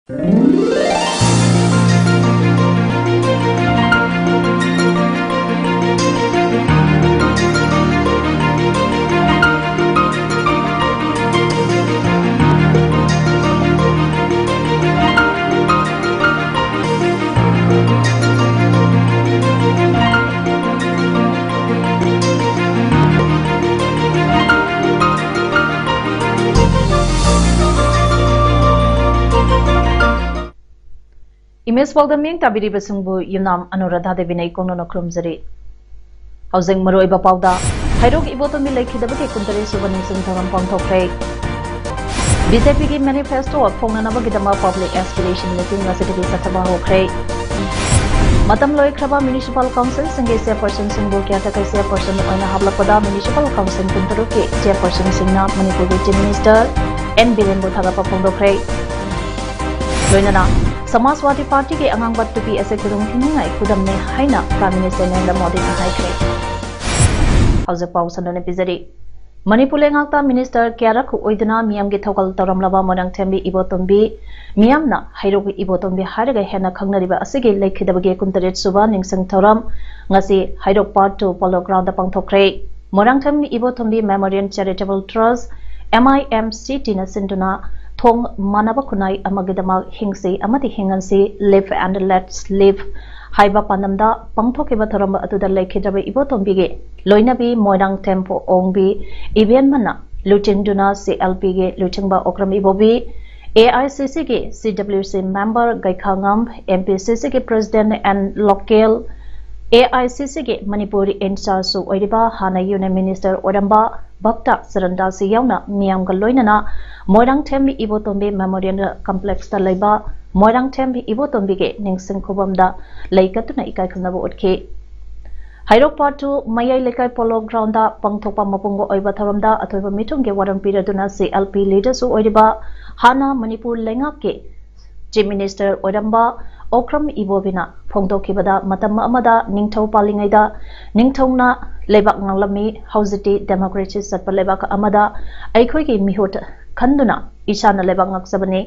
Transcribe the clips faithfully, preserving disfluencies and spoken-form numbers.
Image ꯄꯥꯎꯗꯝ ꯃꯤꯠꯌꯦꯡ ꯇꯥꯕꯤꯔꯤꯕꯁꯤꯡꯕꯨ ꯌꯨꯝꯅꯥꯝ ꯑꯅꯨꯔꯥꯙꯥ ꯗꯦꯕꯤꯅ ꯏꯀꯣꯛꯅꯅ ꯈꯨꯔꯨꯝꯖꯔꯤ꯫ ꯍꯧꯖꯤꯛ ꯃꯔꯨꯑꯣꯏꯕ ꯄꯥꯎꯗ, ꯍꯩꯔꯣꯛ ꯏꯕꯣꯇꯣꯝꯕꯤ ꯂꯩꯈꯤꯗꯕꯒꯤ ꯀꯨꯟꯇꯔꯦꯠ ꯁꯨꯕ ꯅꯤꯡꯁꯤꯡ ꯊꯧꯔꯝ ꯄꯥꯡꯊꯣꯛꯈ꯭ꯔꯦ꯫ ꯕꯤ ꯖꯦ ꯄꯤꯒꯤ manifesto ꯐꯣꯡꯅꯅꯕꯒꯤꯗꯃꯛ public aspiration meeting ꯉꯁꯤꯗꯒꯤ ꯆꯠꯊꯕ ꯍꯧꯈ꯭ꯔꯦ꯫ ꯃꯇꯝ ꯂꯣꯏꯈ꯭ꯔꯕ municipal councilꯁꯤꯡꯒꯤ chairpersonꯁꯤꯡꯕꯨ caretaker chairperson ꯑꯣꯏꯅ ꯍꯥꯞꯂꯛꯄꯗ municipal council ꯀꯨꯟꯇꯔꯨꯛꯀꯤ chairpersonꯁꯤꯡꯅ ꯃꯅꯤꯄꯨꯔꯒꯤ Chief Minister ꯑꯦꯟ ꯕꯤꯔꯦꯟꯕꯨ ꯊꯥꯒꯠꯄ ꯐꯣꯡꯗꯣꯛꯈ꯭ꯔꯦ꯫ ꯂꯣꯏꯅꯅ ꯁꯃꯥꯖꯋꯥꯗꯤ ꯄꯥꯔꯇꯤꯒꯤ ꯑꯉꯥꯡꯕ ꯇꯨꯄꯤ ꯑꯁꯤ ꯈꯨꯗꯣꯡ ꯊꯤꯅꯤꯡꯉꯥꯏ ꯈꯨꯗꯝꯅꯤ ꯍꯥꯏꯅ Prime Minister ꯅꯔꯦꯟꯗ꯭ꯔ ꯃꯣꯗꯤꯅ ꯍꯥꯏꯈ꯭ꯔꯦ꯫ ꯍꯧꯖꯤꯛ ꯄꯥꯎ ꯁꯟꯗꯣꯛꯅ ꯄꯤꯖꯔꯤ꯫ ꯃꯅꯤꯄꯨꯔ ꯂꯩꯉꯥꯛꯇ minister ꯀꯌꯥꯔꯛ ꯑꯣꯏꯗꯨꯅ ꯃꯤꯌꯥꯝꯒꯤ ꯊꯧꯒꯜ ꯇꯧꯔꯝꯂꯕ ꯃꯣꯏꯔꯥꯡꯊꯦꯝꯒꯤ ꯏꯕꯣꯇꯣꯝꯕꯤ, ꯃꯤꯌꯥꯝꯅ ꯍꯩꯔꯣꯛꯀꯤ ꯏꯕꯣꯇꯣꯝꯕꯤ ꯍꯥꯏꯔꯒ ꯍꯦꯟꯅ ꯈꯪꯅꯔꯤꯕ ꯑꯁꯤꯒꯤ ꯂꯩꯈꯤꯗꯕꯒꯤ ꯀꯨꯟꯇꯔꯦꯠ ꯁꯨꯕ ꯅꯤꯡꯁꯤꯡ ꯊꯧꯔꯝ ꯉꯁꯤ ꯍꯩꯔꯣꯛ Part two Polo Groundꯗ ꯄꯥꯡꯊꯣꯛꯈ꯭ꯔꯦ꯫ Moirangthem Ibotombi Memorial Charitable Trust, M I M C Tꯅ ꯁꯤꯟꯗꯨꯅ ꯊꯣꯡ ꯃꯥꯟꯅꯕ ꯈꯨꯟꯅꯥꯏ ꯑꯃꯒꯤꯗꯃꯛ ꯍꯤꯡꯁꯤ ꯑꯃꯗꯤ ꯍꯤꯡꯍꯟꯁꯤ, Live and Let's Live ꯍꯥꯏꯕ ꯄꯥꯟꯗꯝꯗ ꯄꯥꯡꯊꯣꯛꯈꯤꯕ ꯊꯧꯔꯝ ꯑꯗꯨꯗ ꯂꯩꯈꯤꯗ꯭ꯔꯕ ꯏꯕꯣꯇꯣꯝꯕꯤꯒꯤ ꯂꯣꯏꯅꯕꯤ ꯃꯣꯏꯔꯥꯡꯊꯦꯝ ꯑꯣꯡꯕꯤ ꯏꯕꯦꯟꯃꯅ ꯂꯨꯆꯤꯡꯗꯨꯅ C L Pꯒꯤ ꯂꯨꯆꯤꯡꯕ ꯑꯣꯀ꯭ꯔꯝ ꯏꯕꯣꯕꯤ, A I C Cꯒꯤ C W C member ꯒꯩꯈꯥꯉꯝ, M P C Cꯒꯤ president and local A I C Cꯒꯤ Manipur in chargeꯁꯨ ꯑꯣꯏꯔꯤꯕ ꯍꯥꯟꯅ Union Minister ꯑꯣꯏꯔꯝꯕ ꯚꯛꯇ ꯆꯔꯟꯗꯥꯁ ꯌꯥꯎꯅ ꯃꯤꯌꯥꯝꯒ ꯂꯣꯏꯅꯅ ꯃꯣꯏꯔꯥꯡꯊꯦꯝ ꯏꯕꯣꯇꯣꯝꯕꯤ Memorial Complexꯇ ꯂꯩꯕ ꯃꯣꯏꯔꯥꯡꯊꯦꯝ ꯏꯕꯣꯇꯣꯝꯕꯤꯒꯤ ꯅꯤꯡꯁꯤꯡ ꯈꯨꯕꯝꯗ ꯂꯩ ꯀꯠꯇꯨꯅ ꯏꯀꯥꯏ ꯈꯨꯝꯅꯕ ꯎꯠꯈꯤ꯫ ꯍꯩꯔꯣꯛ Part two ꯃꯌꯥꯏ ꯂꯩꯀꯥꯏ Polo Groundꯗ ꯄꯥꯡꯊꯣꯛꯄ ꯃꯄꯨꯡ ꯑꯣꯏꯕ ꯊꯧꯔꯝꯗ ꯑꯊꯣꯏꯕ ꯃꯤꯊꯨꯡꯒꯤ ꯋꯥꯔꯣꯜ ꯄꯤꯔꯗꯨꯅ C L P leaderꯁꯨ ꯑꯣꯏꯔꯤꯕ ꯍꯥꯟꯅ ꯃꯅꯤꯄꯨꯔ ꯂꯩꯉꯥꯛꯀꯤ Chief Minister ꯑꯣꯏꯔꯝꯕ ꯑꯣꯀ꯭ꯔꯝ ꯏꯕꯣꯕꯤꯅ ꯐꯣꯡꯗꯣꯛꯈꯤꯕꯗ, ꯃꯇꯝ ꯑꯃꯗ ꯅꯤꯡꯊꯧ ꯄꯥꯜꯂꯤꯉꯩꯗ ꯅꯤꯡꯊꯧꯅ ꯂꯩꯕꯥꯛ ꯉꯥꯛꯂꯝꯃꯤ, ꯍꯧꯖꯤꯛꯇꯤ democracy ꯆꯠꯄ ꯂꯩꯕꯥꯛ ꯑꯃꯗ ꯑꯩꯈꯣꯏꯒꯤ ꯃꯤꯍꯨꯠ ꯈꯟꯗꯨꯅ ꯏꯁꯥꯅ ꯂꯩꯕꯥꯛ ꯉꯥꯛꯆꯕꯅꯤ꯫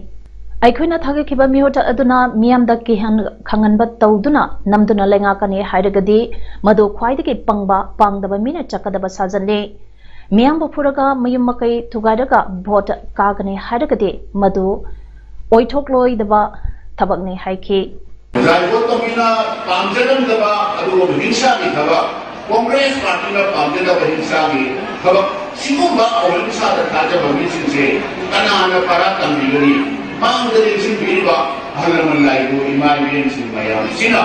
ꯑꯩꯈꯣꯏꯅ ꯊꯥꯒꯠꯈꯤꯕ ꯃꯤꯍꯨꯠ ꯑꯗꯨꯅ ꯃꯤꯌꯥꯝꯗ ꯀꯤꯍꯟ ꯈꯪꯍꯟꯕ ꯇꯧꯗꯨꯅ ꯅꯝꯗꯨꯅ ꯂꯩꯉꯥꯛꯀꯅꯤ ꯍꯥꯏꯔꯒꯗꯤ, ꯃꯗꯨ ꯈ꯭ꯋꯥꯏꯗꯒꯤ ꯄꯪꯕ, ꯄꯥꯡꯗꯕ ꯃꯤꯅ ꯆꯠꯀꯗꯕ ꯁꯥꯖꯟꯅꯤ꯫ ꯃꯤꯌꯥꯝꯕꯨ ꯐꯨꯔꯒ ꯃꯌꯨꯝ ꯃꯀꯩ ꯊꯨꯒꯥꯏꯔꯒ ꯚꯣꯠ ꯀꯥꯒꯅꯤ ꯍꯥꯏꯔꯒꯗꯤ, ꯃꯗꯨ ꯑꯣꯏꯊꯣꯛꯂꯣꯏꯗꯕ ꯊꯕꯛꯅꯤ ꯍꯥꯏꯈꯤ꯫ ꯂꯥꯏꯕꯣ ꯇꯣꯝꯕꯤꯅ ꯄꯥꯝꯖꯔꯝꯗꯕ ꯑꯗꯨꯒꯨꯝꯕ ꯍꯤꯡꯁꯥꯒꯤ ꯊꯕꯛ, ꯀꯣꯡꯒ꯭ꯔꯦꯁ ꯄꯥꯔꯇꯤꯅ ꯄꯥꯝꯖꯗꯕ ꯍꯤꯡꯁꯥꯒꯤ ꯊꯕꯛ, ꯁꯤꯒꯨꯝꯕ ꯑꯍꯤꯡꯁꯥꯗ ꯊꯥꯖꯕ ꯃꯤꯁꯤꯡꯁꯦ ꯀꯅꯥꯅ ꯄꯔꯥ ꯇꯝꯕꯤꯒꯅꯤ? ꯃꯥꯡꯗ ꯂꯦꯡꯁꯤꯟꯕꯤꯔꯤꯕ ꯑꯍꯜ ꯂꯃꯟ ꯂꯥꯏꯕꯨ ꯏꯃꯥ ꯏꯕꯦꯟꯁꯤꯡ ꯃꯌꯥꯝꯁꯤꯅ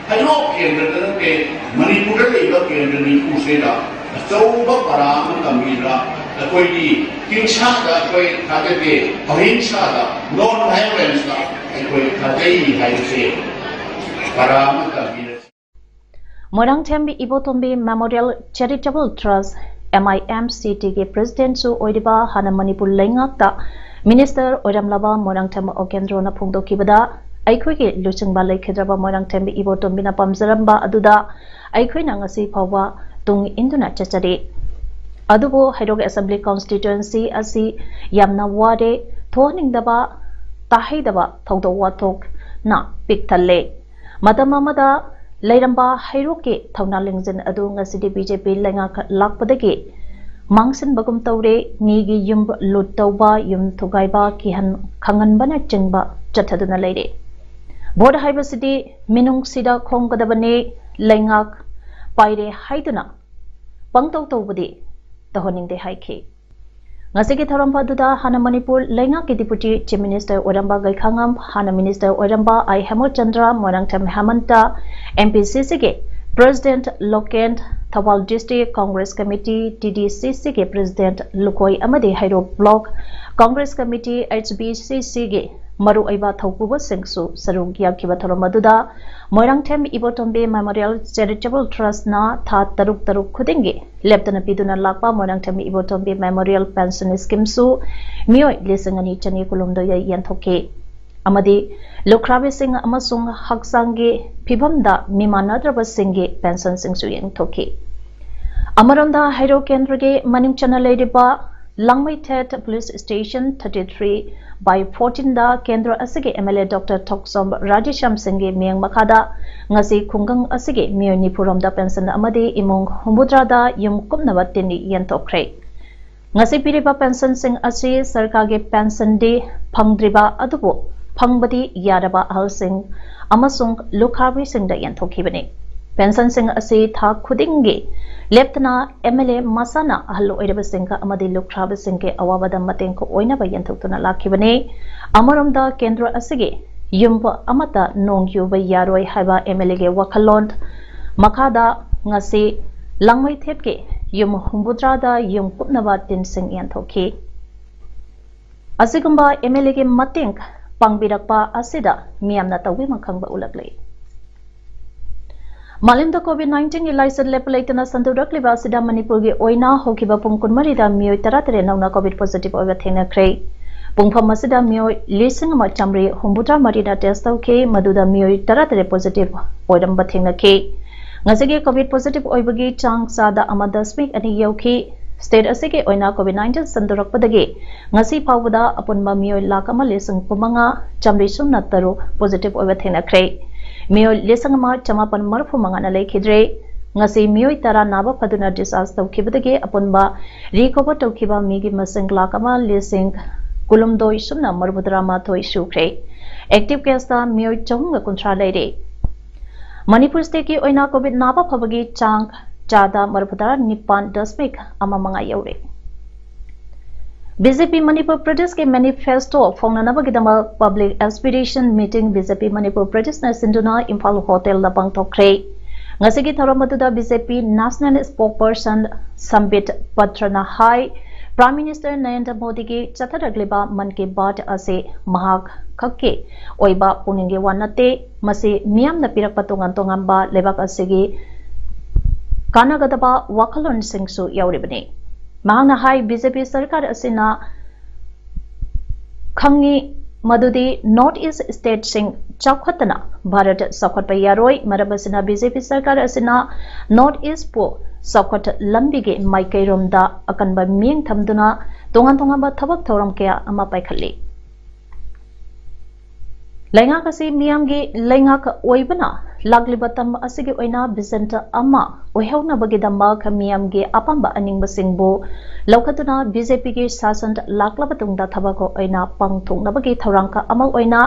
ꯍꯩꯔꯣꯛ ꯀꯦꯟꯗ꯭ꯔꯗ ꯅꯠꯇꯦ, ꯃꯅꯤꯄꯨꯔꯗ ꯂꯩꯕ ꯀꯦꯟꯗ꯭ꯔ ꯅꯤꯐꯨꯁꯤꯗ ꯑꯆꯧꯕ ꯄꯔꯥ ꯑꯃ ꯇꯝꯕꯤꯗꯨꯅ ꯑꯩꯈꯣꯏꯒꯤ ꯍꯤꯡꯁꯥꯗ ꯑꯩꯈꯣꯏ ꯊꯥꯖꯗꯦ, ꯑꯍꯤꯡꯁꯥꯗ, ꯅꯣꯟ ꯚꯥꯏꯑꯣꯂꯦꯟꯁꯇ ꯑꯩꯈꯣꯏ ꯊꯥꯖꯩ ꯍꯥꯏꯕꯁꯦ ꯄꯔꯥ ꯑꯃ ꯇꯝꯕꯤꯔꯁꯤ꯫ ꯃꯣꯏꯔꯥꯡꯊꯦꯝ ꯏꯕꯣꯇꯣꯝꯕꯤ ꯃꯦꯃꯣꯔꯤꯌꯦꯜ ꯆꯦꯔꯤꯇꯦꯕꯜ ꯇ꯭ꯔꯁ, ꯑꯦꯝ ꯑꯥꯏ ꯑꯦꯝ ꯁꯤ ꯇꯤꯒꯤ ꯄ꯭ꯔꯦꯁꯤꯗꯦꯟꯠꯁꯨ ꯑꯣꯏꯔꯤꯕ, ꯍꯥꯟꯅ ꯃꯅꯤꯄꯨꯔ ꯂꯩꯉꯥꯛꯇ ꯃꯤꯅꯤꯁꯇꯔ ꯑꯣꯏꯔꯝꯂꯕ ꯃꯣꯏꯔꯥꯡꯊꯦꯝ ꯑꯣꯀꯦꯟꯗ꯭ꯔꯣꯅ ꯐꯣꯡꯗꯣꯛꯈꯤꯕꯗ, ꯑꯩꯈꯣꯏꯒꯤ ꯂꯨꯆꯤꯡꯕ ꯂꯩꯈꯤꯗ꯭ꯔꯕ ꯃꯣꯏꯔꯥꯡꯊꯦꯝ ꯏꯕꯣꯇꯣꯝꯕꯤꯅ ꯄꯥꯝꯖꯔꯝꯕ ꯑꯗꯨꯗ ꯑꯩꯈꯣꯏꯅ ꯉꯁꯤ ꯐꯥꯎꯕ ꯇꯨꯡ ꯏꯟꯗꯨꯅ ꯆꯠꯆꯔꯤ꯫ ꯑꯗꯨꯕꯨ ꯍꯩꯔꯣꯛ ꯑꯦꯁꯦꯝꯕ꯭ꯂꯤ ꯀꯣꯟꯁꯇꯤꯇ꯭ꯋꯦꯟꯁꯤ ꯑꯁꯤ ꯌꯥꯝꯅ ꯋꯥꯔꯦ, ꯊꯣꯛꯍꯟꯅꯤꯡꯗꯕ, ꯇꯥꯍꯩꯗꯕ ꯊꯧꯗꯣꯛ ꯋꯥꯊꯣꯛꯅ ꯄꯤꯛ ꯊꯜꯂꯦ꯫ ꯃꯇꯝ ꯑꯃꯗ ꯂꯩꯔꯝꯕ ꯍꯩꯔꯣꯛꯀꯤ ꯊꯧꯅꯥ ꯂꯤꯡꯖꯦꯜ ꯑꯗꯨ ꯉꯁꯤꯗꯤ ꯕꯤ ꯖꯦ ꯄꯤ ꯂꯩꯉꯥꯛ ꯂꯥꯛꯄꯗꯒꯤ ꯃꯥꯡꯁꯤꯟꯕꯒꯨꯝ ꯇꯧꯔꯦ꯫ ꯃꯤꯒꯤ ꯌꯨꯝ ꯂꯨꯠ ꯇꯧꯕ, ꯌꯨꯝ ꯊꯨꯒꯥꯏꯕ, ꯀꯤꯍꯟ ꯈꯪꯍꯟꯕꯅꯆꯤꯡꯕ ꯆꯠꯊꯗꯨꯅ ꯂꯩꯔꯦ꯫ ꯚꯣꯠ ꯍꯥꯏꯕꯁꯤꯗꯤ ꯃꯤꯅꯨꯡꯁꯤꯗ ꯈꯣꯡꯒꯗꯕꯅꯤ꯫ ꯂꯩꯉꯥꯛ ꯄꯥꯏꯔꯦ ꯍꯥꯏꯗꯨꯅ ꯄꯪꯇꯧ ꯇꯧꯕꯗꯤ ꯇꯧꯍꯟꯅꯤꯡꯗꯦ ꯍꯥꯏꯈꯤ꯫ ꯉꯁꯤꯒꯤ ꯊꯧꯔꯝ ꯑꯗꯨꯗ ꯍꯥꯟꯅ ꯃꯅꯤꯄꯨꯔ ꯂꯩꯉꯥꯛꯀꯤ ꯗꯤꯄꯨꯇꯤ ꯆꯤꯐ ꯃꯤꯅꯤꯁꯇꯔ ꯑꯣꯏꯔꯝꯕ ꯒꯩꯈꯥꯉꯝ, ꯍꯥꯟꯅ ꯃꯤꯅꯤꯁꯇꯔ ꯑꯣꯏꯔꯝꯕ ꯑꯥꯏ ꯍꯦꯃꯆꯟꯗ꯭ꯔ, ꯃꯣꯏꯔꯥꯡꯊꯦꯝ ꯍꯦꯃꯟꯇ, ꯑꯦꯝ ꯄꯤ ꯁꯤ ꯁꯤꯒꯤ president Loken, Thoubal district congress committee, T D C ꯁꯤꯒꯤ ꯄ꯭ꯔꯦꯁꯤꯗꯦꯟꯠ ꯂꯨꯀꯣꯏ ꯑꯃꯗꯤ Heirok block congress committee, H B C ꯁꯤꯒꯤ ꯃꯔꯨꯑꯣꯏꯕ ꯊꯧꯄꯨꯕꯁꯤꯡꯁꯨ ꯁꯔꯨꯛ ꯌꯥꯈꯤꯕ ꯊꯧꯔꯝ ꯑꯗꯨꯗ ꯃꯣꯏꯔꯥꯡꯊꯦꯝ ꯏꯕꯣꯇꯣꯝꯕꯤ ꯃꯦꯃꯣꯔꯤꯌꯦꯜ ꯆꯦꯔꯤꯇꯦꯕꯜ ꯇ꯭ꯔꯁꯅ ꯊꯥ ꯇꯔꯨꯛ ꯇꯔꯨꯛ ꯈꯨꯗꯤꯡꯒꯤ ꯂꯦꯞꯇꯅ ꯄꯤꯗꯨꯅ ꯂꯥꯛꯄ ꯃꯣꯏꯔꯥꯡꯊꯦꯝ ꯏꯕꯣꯇꯣꯝꯕꯤ ꯃꯦꯃꯣꯔꯤꯌꯦꯜ ꯄꯦꯟꯁꯟ ꯁ꯭ꯀꯤꯝꯁꯨ ꯃꯤꯑꯣꯏ ꯂꯤꯁꯤꯡ ꯑꯅꯤ ꯆꯅꯤ ꯀꯨꯟꯍꯨꯝꯗꯣꯏꯗ ꯌꯦꯟꯊꯣꯛꯈꯤ꯫ ꯑꯃꯗꯤ ꯂꯨꯈ꯭ꯔꯥꯕꯤꯁꯤꯡ ꯑꯃꯁꯨꯡ ꯍꯛꯆꯥꯡꯒꯤ ꯐꯤꯕꯝꯗ ꯃꯤꯃꯥꯟꯅꯗ꯭ꯔꯕꯁꯤꯡꯒꯤ ꯄꯦꯟꯁꯟꯁꯤꯡꯁꯨ ꯌꯦꯟꯊꯣꯛꯈꯤ꯫ ꯑꯃꯔꯣꯝꯗ ꯍꯩꯔꯣꯛ ꯀꯦꯟꯗ꯭ꯔꯒꯤ ꯃꯅꯨꯡ ꯆꯟꯅ ꯂꯩꯔꯤꯕ ꯂꯥꯡꯃꯩꯊꯦꯠ police station thirty three by fourteen ꯗ ꯀꯦꯟꯗ꯭ꯔ ꯑꯁꯤꯒꯤ M L A Doctor ꯊꯣꯛꯆꯣꯝ ꯔꯥꯙꯦꯁ꯭ꯌꯥꯝ ꯁꯤꯡꯒꯤ ꯃꯤꯠꯌꯦꯡ ꯃꯈꯥꯗ ꯉꯁꯤ ꯈꯨꯡꯒꯪ ꯑꯁꯤꯒꯤ ꯃꯤꯑꯣꯏ ꯅꯤꯐꯨ ꯔꯣꯝꯗ pension ꯑꯃꯗꯤ ꯏꯃꯨꯡ ꯍꯨꯝꯐꯨꯇꯔꯥꯗ ꯌꯨꯝ ꯀꯨꯞꯅꯕ ꯇꯤꯟ ꯌꯦꯟꯊꯣꯛꯈ꯭ꯔꯦ꯫ ꯉꯁꯤ ꯄꯤꯔꯤꯕ pension ꯁꯤꯡ ꯑꯁꯤ ꯁꯔꯀꯥꯔꯒꯤ pension ꯗꯤ ꯐꯪꯗ꯭ꯔꯤꯕ ꯑꯗꯨꯕꯨ ꯐꯪꯕꯗꯤ ꯌꯥꯔꯕ ꯑꯍꯜꯁꯤꯡ ꯑꯃꯁꯨꯡ ꯂꯨꯈ꯭ꯔꯥꯕꯤꯁꯤꯡꯗ ꯌꯦꯟꯊꯣꯛꯈꯤꯕꯅꯤ꯫ Pension ꯁꯤꯡ ꯑꯁꯤ ꯊꯥ ꯈꯨꯗꯤꯡꯒꯤ ꯂꯦꯞꯇꯅ M L A ꯃꯁꯥꯅ ꯑꯍꯜ ꯑꯣꯏꯔꯕꯁꯤꯡꯒ ꯑꯃꯗꯤ ꯂꯨꯈ꯭ꯔꯥꯕꯁꯤꯡꯒꯤ ꯑꯋꯥꯕꯗ ꯃꯇꯦꯡ ꯑꯣꯏꯅꯕ ꯌꯦꯟꯊꯣꯛꯇꯨꯅ ꯂꯥꯛꯈꯤꯕꯅꯤ꯫ ꯑꯃꯔꯣꯝꯗ ꯀꯦꯟꯗ꯭ꯔ ꯑꯁꯤꯒꯤ ꯌꯨꯝ ꯑꯃꯠꯇ ꯅꯣꯡ ꯌꯨꯕ ꯌꯥꯔꯣꯏ ꯍꯥꯏꯕ M L A ꯒꯤ ꯋꯥꯈꯜꯂꯣꯟ ꯃꯈꯥꯗ ꯉꯁꯤ ꯂꯥꯡꯃꯩꯊꯦꯠꯀꯤ ꯌꯨꯝ ꯍꯨꯝꯐꯨꯇꯔꯥꯗ ꯌꯨꯝ ꯀꯨꯞꯅꯕ ꯇꯤꯟꯁꯤꯡ ꯌꯦꯟꯊꯣꯛꯈꯤ꯫ ꯑꯁꯤꯒꯨꯝꯕ M L A ꯒꯤ ꯃꯇꯦꯡ ꯄꯥꯡꯕꯤꯔꯛꯄ ꯑꯁꯤꯗ ꯃꯤꯌꯥꯝꯅ ꯇꯧꯕꯤꯃꯜ ꯈꯪꯕ ꯎꯠꯂꯛꯂꯤ꯫ ꯃꯥꯂꯦꯝꯗ COVID nineteen ꯒꯤ ꯂꯥꯏꯆꯠ ꯂꯦꯞꯄ ꯂꯩꯇꯅ ꯁꯟꯗꯣꯔꯛꯂꯤꯕ ꯑꯁꯤꯗ ꯃꯅꯤꯄꯨꯔꯒꯤ ꯑꯣꯏꯅ ꯍꯧꯈꯤꯕ ꯄꯨꯡ ꯀꯨꯟꯃꯔꯤꯗ ꯃꯤꯑꯣꯏ ꯇꯔꯥꯇꯔꯦꯠ ꯅꯧꯅ COVID positive ꯑꯣꯏꯕ ꯊꯦꯡꯅꯈ꯭ꯔꯦ꯫ ꯄꯨꯡꯐꯝ ꯑꯁꯤꯗ ꯃꯤꯑꯣꯏ ꯂꯤꯁꯤꯡ ꯑꯃ ꯆꯥꯃꯔꯤ ꯍꯨꯝꯐꯨꯇꯔꯥ ꯃꯔꯤꯅ test ꯇꯧꯈꯤ, ꯃꯗꯨꯗ ꯃꯤꯑꯣꯏ ꯇꯔꯥꯇꯔꯦꯠ positive ꯑꯣꯏꯔꯝꯕ ꯊꯦꯡꯅꯈꯤ꯫ ꯉꯁꯤꯒꯤ COVID positive ꯑꯣꯏꯕꯒꯤ ꯆꯥꯡ ꯆꯥꯗ ꯑꯃ ꯗꯁꯃꯤꯛ ꯑꯅꯤ ꯌꯧꯈꯤ꯫ State ꯑꯁꯤꯒꯤ ꯑꯣꯏꯅ COVID nineteen ꯁꯟꯗꯣꯔꯛꯄꯗꯒꯤ ꯉꯁꯤ ꯐꯥꯎꯕꯗ ꯑꯄꯨꯟꯕ ꯃꯤꯑꯣꯏ ꯂꯥꯈ ꯑꯃ ꯂꯤꯁꯤꯡ ꯍꯨꯝꯐꯨ ꯃꯉꯥ ꯆꯥꯃꯔꯤ ꯁꯨꯞꯅ ꯇꯔꯨꯛ positive ꯑꯣꯏꯕ ꯊꯦꯡꯅꯈ꯭ꯔꯦ꯫ ꯃꯤꯑꯣꯏ ꯂꯤꯁꯤꯡ ꯑꯃ ꯆꯃꯥꯄꯟ ꯃꯔꯤꯐꯨ ꯃꯉꯥꯅ ꯂꯩꯈꯤꯗ꯭ꯔꯦ꯫ ꯉꯁꯤ ꯃꯤꯑꯣꯏ ꯇꯔꯥ ꯅꯥꯕ ꯐꯗꯨꯅ discharge ꯇꯧꯈꯤꯕꯗꯒꯤ ꯑꯄꯨꯟꯕ recover ꯇꯧꯈꯤꯕ ꯃꯤꯒꯤ ꯃꯁꯤꯡ ꯂꯥꯈ ꯑꯃ ꯂꯤꯁꯤꯡ ꯀꯨꯟꯍꯨꯝꯗꯣꯏ ꯁꯨꯞꯅ ꯃꯔꯤꯐꯨꯇꯔꯥ ꯃꯥꯊꯣꯏ ꯁꯨꯈ꯭ꯔꯦ꯫ Active case ꯇ ꯃꯤꯑꯣꯏ ꯆꯍꯨꯝꯒ ꯀꯨꯟꯊ꯭ꯔꯥ ꯂꯩꯔꯦ꯫ ꯃꯅꯤꯄꯨꯔ state ꯀꯤ ꯑꯣꯏꯅ COVID ꯅꯥꯕ ꯐꯕꯒꯤ ꯆꯥꯡ ꯆꯥꯗ ꯃꯔꯤꯐꯨꯇꯔꯥ ꯅꯤꯄꯥꯟ ꯗꯁꯃꯤꯛ ꯑꯃ ꯃꯉꯥ ꯌꯧꯔꯦ꯫ BJP ꯃꯅꯤꯄꯨꯔ ꯄ꯭ꯔꯗꯦꯁꯀꯤ manifesto ꯐꯣꯡꯅꯅꯕꯒꯤꯗꯃꯛ public aspiration meeting BJP Manipur ꯄ꯭ꯔꯗꯦꯁꯅ ꯁꯤꯟꯗꯨꯅ ꯏꯝꯐꯥꯜ hotel ꯗ ꯄꯥꯡꯊꯣꯛꯈ꯭ꯔꯦ꯫ ꯉꯁꯤꯒꯤ ꯊꯧꯔꯝ ꯑꯗꯨꯗ BJP national spokesperson ꯁꯝꯕꯤꯠ ꯄꯇ꯭ꯔꯅ ꯍꯥꯏ, Prime Minister ꯅꯔꯦꯟꯗ꯭ꯔ ꯃꯣꯗꯤꯒꯤ ꯆꯠꯊꯔꯛꯂꯤꯕ ꯃꯟ ꯀꯤ ꯕꯥꯠ ꯑꯁꯤ ꯃꯍꯥꯛ ꯈꯛꯀꯤ ꯑꯣꯏꯕ ꯄꯨꯛꯅꯤꯡꯒꯤ ꯋꯥ ꯅꯠꯇꯦ, ꯃꯁꯤ ꯃꯤꯌꯥꯝꯅ ꯄꯤꯔꯛꯄ ꯇꯣꯉꯥꯟ ꯇꯣꯉꯥꯟꯕ ꯂꯩꯕꯥꯛ ꯑꯁꯤꯒꯤ ꯀꯥꯟꯅꯒꯗꯕ ꯋꯥꯈꯜꯂꯣꯟꯁꯤꯡꯁꯨ ꯌꯥꯎꯔꯤꯕꯅꯤ꯫ ꯃꯍꯥꯛꯅ ꯍꯥꯏ, BJP ꯁꯔꯀꯥꯔ ꯑꯁꯤꯅ ꯈꯪꯉꯤ ꯃꯗꯨꯗꯤ North East state ꯁꯤꯡ ꯆꯥꯎꯈꯠꯇꯅ ꯚꯥꯔꯠ ꯆꯥꯎꯈꯠꯄ ꯌꯥꯔꯣꯏ꯫ ꯃꯔꯝ ꯑꯁꯤꯅ BJP ꯁꯔꯀꯥꯔ ꯑꯁꯤꯅ North East ꯄꯨ ꯆꯥꯎꯈꯠ ꯂꯝꯕꯤꯒꯤ ꯃꯥꯏꯀꯩꯔꯣꯝꯗ ꯑꯀꯟꯕ ꯃꯤꯠꯌꯦꯡ ꯊꯝꯗꯨꯅ ꯇꯣꯉꯥꯟ ꯇꯣꯉꯥꯟꯕ ꯊꯕꯛ ꯊꯧꯔꯝ ꯀꯌꯥ ꯑꯃ ꯄꯥꯏꯈꯠꯂꯤ꯫ ꯂꯩꯉꯥꯛ ꯑꯁꯤ ꯃꯤꯌꯥꯝꯒꯤ ꯂꯩꯉꯥꯛ ꯑꯣꯏꯕꯅ ꯂꯥꯛꯂꯤꯕ ꯇꯔꯝ ꯑꯁꯤꯒꯤ ꯑꯣꯏꯅ vision ꯑꯃ ꯑꯣꯏꯍꯧꯅꯕꯒꯤꯗꯃꯛ ꯃꯤꯌꯥꯝꯒꯤ ꯑꯄꯥꯝꯕ ꯑꯅꯤꯡꯕꯁꯤꯡꯕꯨ ꯂꯧꯈꯠꯇꯨꯅ BJPꯒꯤ ꯁꯥꯁꯟ ꯂꯥꯛꯂꯕ ꯇꯨꯡꯗ ꯊꯕꯛ ꯑꯣꯏꯅ ꯄꯥꯡꯊꯣꯛꯅꯕꯒꯤ ꯊꯧꯔꯥꯡ ꯑꯃ ꯑꯣꯏꯅ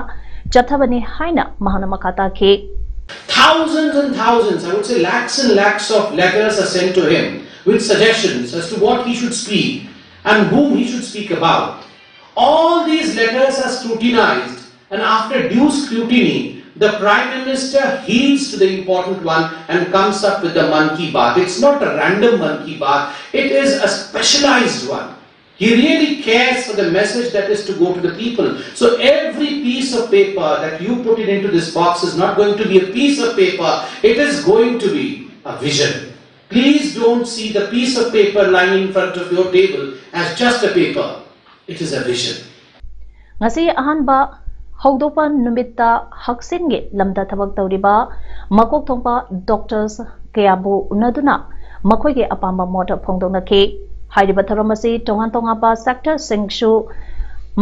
ꯆꯠꯊꯕꯅꯤ ꯍꯥꯏꯅ ꯃꯍꯥꯛꯅ ꯃꯈꯥ ꯇꯥꯈꯤ꯫ Thousands and thousands, I would say lakhs and lakhs of letters are sent to him with suggestions as to what he should speak and whom he should speak about. All these letters are scrutinized, and after due scrutiny, the Prime Minister heeds to the important one and comes up with the Mann Ki Baat. It's not a random Mann Ki Baat, it is a specialized one. He really cares for the message that is to go to the people. So every piece of paper that you put it into this box is not going to be a piece of paper, it is going to be a vision. Please don't see the piece of paper lying in front of your table as just a paper. It is a vision. ꯉꯁꯤ ꯑꯍꯥꯟꯕ ꯍꯧꯗꯣꯛꯄ ꯅꯨꯃꯤꯠꯇ ꯍꯛꯁꯦꯜꯒꯤ ꯂꯝꯗ ꯊꯕꯛ ꯇꯧꯔꯤꯕ ꯃꯀꯣꯛ ꯊꯣꯡꯕ doctors ꯀꯌꯥꯕꯨ ꯎꯅꯗꯨꯅ ꯃꯈꯣꯏꯒꯤ ꯑꯄꯥꯝꯕ ꯃꯣꯠ ꯐꯣꯡꯗꯣꯛꯅꯈꯤ꯫ ꯍꯥꯏꯔꯤꯕ ꯊꯧꯔꯝ ꯑꯁꯤ ꯇꯣꯉꯥꯟ ꯇꯣꯉꯥꯟꯕ sectorꯁꯤꯡꯁꯨ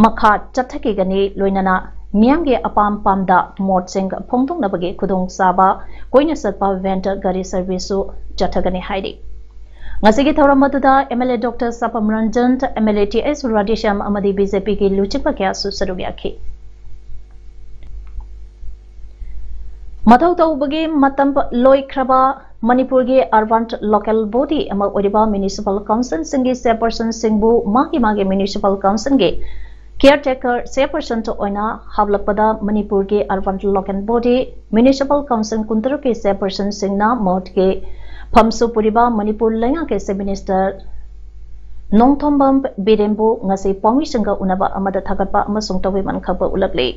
ꯃꯈꯥ ꯆꯠꯊꯈꯤꯒꯅꯤ, ꯂꯣꯏꯅꯅ ꯃꯤꯌꯥꯝꯒꯤ ꯑꯄꯥꯝ ꯄꯥꯝꯗ ꯃꯣꯠꯁꯤꯡ ꯐꯣꯡꯗꯣꯛꯅꯕꯒꯤ ꯈꯨꯗꯣꯡꯆꯥꯕ ꯀꯣꯏꯅ ꯆꯠꯄ van ꯒꯥꯔꯤ serviceꯁꯨ ꯆꯠꯊꯒꯅꯤ ꯍꯥꯏꯔꯤ꯫ ꯉꯁꯤꯒꯤ ꯊꯧꯔꯝ ꯑꯗꯨꯗ MLA doctor Sapam Ranjan, MLA T S Radheshyam ꯑꯃꯗꯤ BJPꯒꯤ ꯂꯨꯆꯤꯡꯕ ꯀꯌꯥꯁꯨ ꯁꯔꯨꯛ ꯌꯥꯈꯤ꯫ ꯃꯊꯧ ꯇꯧꯕꯒꯤ ꯃꯇꯝ ꯂꯣꯏꯈ꯭ꯔꯕ ꯃꯅꯤꯄꯨꯔꯒꯤ urban local body ꯑꯃ ꯑꯣꯏꯔꯤꯕ municipal councilꯁꯤꯡꯒꯤ chairpersonꯁꯤꯡꯕꯨ ꯃꯥꯒꯤ ꯃꯥꯒꯤ municipal councilꯒꯤ caretaker chairpersonꯇ ꯑꯣꯏꯅ ꯍꯥꯞꯂꯛꯄꯗ ꯃꯅꯤꯄꯨꯔꯒꯤ urban local body municipal council ꯀꯨꯟꯇꯔꯨꯛꯀꯤ chairpersonꯁꯤꯡꯅ ꯃꯍꯨꯠꯀꯤ ꯐꯝꯁꯨ ꯄꯨꯔꯤꯕ ꯃꯅꯤꯄꯨꯔ ꯂꯩꯉꯥꯛꯀꯤ Chief Minister ꯅꯣꯡꯊꯣꯝꯕꯝ ꯕꯤꯔꯦꯟꯕꯨ ꯉꯁꯤ ꯄꯥꯎꯃꯤꯁꯤꯡꯒ ꯎꯅꯕ ꯑꯃꯗ ꯊꯥꯒꯠꯄ ꯑꯃꯁꯨꯡ ꯇꯧꯕꯤꯃꯜ ꯈꯛꯄ ꯎꯠꯂꯛꯂꯤ꯫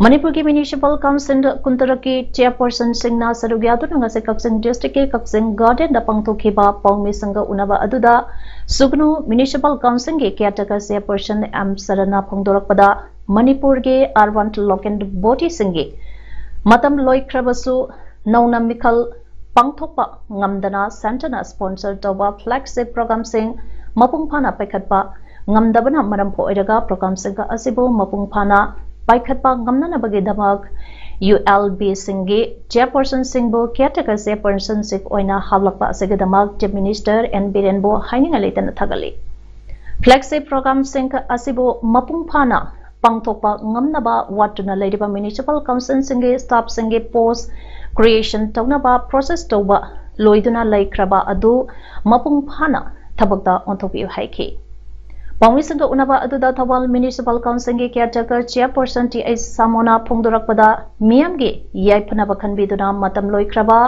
ꯃꯅꯤꯄꯨꯔꯒꯤ municipal council ꯀꯨꯟꯇꯔꯨꯛꯀꯤ chairpersonꯁꯤꯡꯅ ꯁꯔꯨꯛ ꯌꯥꯗꯨꯅ ꯉꯁꯤ ꯀꯛꯆꯤꯡ districtꯀꯤ ꯀꯛꯆꯤꯡ gardenꯗ ꯄꯥꯡꯊꯣꯛꯈꯤꯕ ꯄꯥꯎꯃꯤꯁꯤꯡꯒ ꯎꯅꯕ ꯑꯗꯨꯗ ꯁꯨꯒꯅꯨ municipal councilꯒꯤ caretaker chairperson ꯑꯦꯝ ꯁꯔꯅ ꯐꯣꯡꯗꯣꯔꯛꯄꯗ ꯃꯅꯤꯄꯨꯔꯒꯤ urban local bodyꯁꯤꯡꯒꯤ ꯃꯇꯝ ꯂꯣꯏꯈ꯭ꯔꯕꯁꯨ ꯅꯧꯅ ꯃꯤꯈꯜ ꯄꯥꯡꯊꯣꯛꯄ ꯉꯝꯗꯅ centreꯅ sponsor ꯇꯧꯕ flagship programꯁꯤꯡ ꯃꯄꯨꯡ ꯐꯥꯅ ꯄꯥꯏꯈꯠꯄ ꯉꯝꯗꯕꯅ ꯃꯔꯝ ꯑꯣꯏꯔꯒ programꯁꯤꯡ ꯑꯁꯤꯕꯨ ꯃꯄꯨꯡ ꯐꯥꯅ ꯄꯥꯏꯈꯠꯄ ꯉꯝꯅꯅꯕꯒꯤꯗꯃꯛ ULBꯁꯤꯡꯒꯤ chairpersonꯁꯤꯡꯕꯨ caretaker chairpersonꯁꯤꯡ ꯑꯣꯏꯅ ꯍꯥꯞꯂꯛꯄ ꯑꯁꯤꯒꯤꯗꯃꯛ Chief Minister N Birenꯕꯨ ꯍꯥꯏꯅꯤꯡꯉꯥꯏ ꯂꯩꯇꯅ ꯊꯥꯒꯠꯂꯤ꯫ Flagship programꯁꯤꯡ ꯑꯁꯤꯕꯨ ꯃꯄꯨꯡ ꯐꯥꯅ ꯄꯥꯡꯊꯣꯛꯄ ꯉꯝꯅꯕ ꯋꯥꯠꯇꯨꯅ ꯂꯩꯔꯤꯕ municipal councilꯁꯤꯡꯒꯤ staffꯁꯤꯡꯒꯤ post creation ꯇꯧꯅꯕ process ꯇꯧꯕ ꯂꯣꯏꯗꯨꯅ ꯂꯩꯈ꯭ꯔꯕ ꯑꯗꯨ ꯃꯄꯨꯡ ꯐꯥꯅ ꯊꯕꯛꯇ ꯑꯣꯟꯊꯣꯛꯄꯤꯌꯨ ꯍꯥꯏꯈꯤ꯫ ꯄꯥꯎꯃꯤꯁꯤꯡꯒ ꯎꯅꯕ ꯑꯗꯨꯗ Thoubal Municipal Councilꯒꯤ caretaker chairperson T H ꯁꯥꯃꯣꯅ ꯐꯣꯡꯗꯣꯔꯛꯄꯗ ꯃꯤꯌꯥꯝꯒꯤ ꯌꯥꯏꯐꯅꯕ ꯈꯟꯕꯤꯗꯨꯅ ꯃꯇꯝ ꯂꯣꯏꯈ꯭ꯔꯕ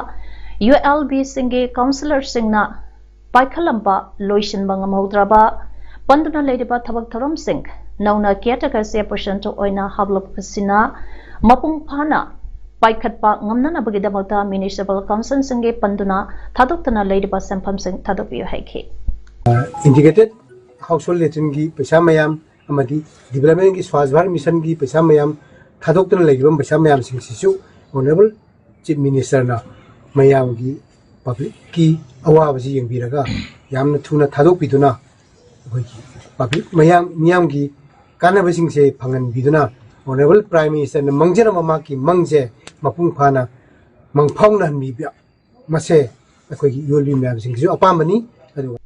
ULBꯁꯤꯡꯒꯤ councillorꯁꯤꯡꯅ ꯄꯥꯏꯈꯠꯂꯝꯕ ꯂꯣꯏꯁꯤꯟꯕ ꯉꯝꯍꯧꯗ꯭ꯔꯕ ꯄꯟꯗꯨꯅ ꯂꯩꯔꯤꯕ ꯊꯕꯛ ꯊꯧꯔꯝꯁꯤꯡ ꯅꯧꯅ caretaker chairpersonꯇ ꯑꯣꯏꯅ ꯍꯥꯞꯂꯛꯄꯁꯤꯅ ꯃꯄꯨꯡ ꯐꯥꯅ ꯄꯥꯏꯈꯠꯄ ꯉꯝꯅꯅꯕꯒꯤꯗꯃꯛꯇ municipal councilꯁꯤꯡꯒꯤ ꯄꯟꯗꯨꯅ ꯊꯥꯗꯣꯛꯇꯅ ꯂꯩꯔꯤꯕ ꯁꯦꯟꯐꯝꯁꯤꯡ ꯊꯥꯗꯣꯛꯄꯤꯌꯨ ꯍꯥꯏꯈꯤ꯫ Integrated household latrine ꯒꯤ ꯄꯩꯁꯥ ꯃꯌꯥꯝ ꯑꯃꯗꯤ development ꯒꯤ Swachh Bharat Mission ꯒꯤ ꯄꯩꯁꯥ ꯃꯌꯥꯝ ꯊꯥꯗꯣꯛꯇꯨꯅ ꯂꯩꯔꯤꯕ ꯄꯩꯁꯥ ꯃꯌꯥꯝꯁꯤꯡꯁꯤꯁꯨ Honourable Chief Minister ꯅ ꯃꯌꯥꯝꯒꯤ public ꯀꯤ ꯑꯋꯥꯕꯁꯤ ꯌꯦꯡꯕꯤꯔꯒ ꯌꯥꯝꯅ ꯊꯨꯅ ꯊꯥꯗꯣꯛꯄꯤꯗꯨꯅ ꯑꯩꯈꯣꯏꯒꯤ public ꯃꯌꯥꯝ ꯃꯤꯌꯥꯝꯒꯤ ꯀꯥꯟꯅꯕꯁꯤꯡꯁꯦ ꯐꯪꯍꯟꯕꯤꯗꯨꯅ Honourable Prime Minister ꯅ ꯃꯪꯖꯔꯝꯕ ꯃꯍꯥꯛꯀꯤ ꯃꯪꯁꯦ ꯃꯄꯨꯡ ꯐꯥꯅ ꯃꯪꯐꯥꯎꯅꯍꯟꯕꯤꯕ ꯃꯁꯦ ꯑꯩꯈꯣꯏꯒꯤ ULB ꯃꯌꯥꯝꯁꯤꯡꯒꯤꯁꯨ ꯑꯄꯥꯝꯕꯅꯤ꯫ ꯑꯗꯨꯒ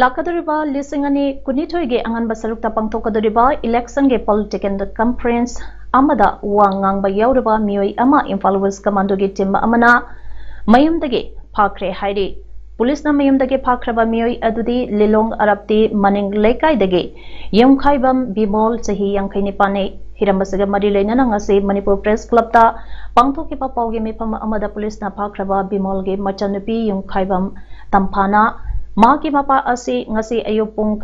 ꯂꯥꯛꯀꯗꯧꯔꯤꯕ ꯂꯤꯁꯤꯡ ꯑꯅꯤ ꯀꯨꯟꯅꯤꯊꯣꯏꯒꯤ ꯑꯉꯟꯕ ꯁꯔꯨꯛꯇ ꯄꯥꯡꯊꯣꯛꯀꯗꯧꯔꯤꯕ election ꯒꯤ political conference ꯑꯃꯗ ꯋꯥ ꯉꯥꯡꯕ ꯌꯥꯎꯔꯕ ꯃꯤꯑꯣꯏ ꯑꯃ ꯏꯝꯐꯥꯜ West Commando ꯒꯤ team ꯑꯃꯅ ꯃꯌꯨꯝꯗꯒꯤ ꯐꯥꯈ꯭ꯔꯦ ꯍꯥꯏꯔꯤ꯫ Police ꯅ ꯃꯌꯨꯝꯗꯒꯤ ꯐꯥꯈ꯭ꯔꯕ ꯃꯤꯑꯣꯏ ꯑꯗꯨꯗꯤ ꯂꯤꯂꯣꯡ ꯑꯔꯥꯞꯇꯤ ꯃꯅꯤꯡ ꯂꯩꯀꯥꯏꯗꯒꯤ ꯌꯨꯝꯈꯥꯏꯕꯝ ꯕꯤꯃꯣꯜ, ꯆꯍꯤ ꯌꯥꯡꯈꯩ ꯅꯤꯄꯥꯟꯅꯤ꯫ ꯍꯤꯔꯝ ꯑꯁꯤꯒ ꯃꯔꯤ ꯂꯩꯅꯅ ꯉꯁꯤ ꯃꯅꯤꯄꯨꯔ Press Club ꯇ ꯄꯥꯡꯊꯣꯛꯈꯤꯕ ꯄꯥꯎꯒꯤ ꯃꯤꯐꯝ ꯑꯃꯗ police ꯅ ꯐꯥꯈ꯭ꯔꯕ ꯕꯤꯃꯣꯜꯒꯤ ꯃꯆꯟꯅꯨꯄꯤ ꯌꯨꯝꯈꯥꯏꯕꯝ ꯇꯝꯐꯥꯅ ꯃꯍꯥꯛꯀꯤ ꯃꯄꯥ ꯑꯁꯤ ꯉꯁꯤ ꯑꯌꯨꯛ ꯄꯨꯡ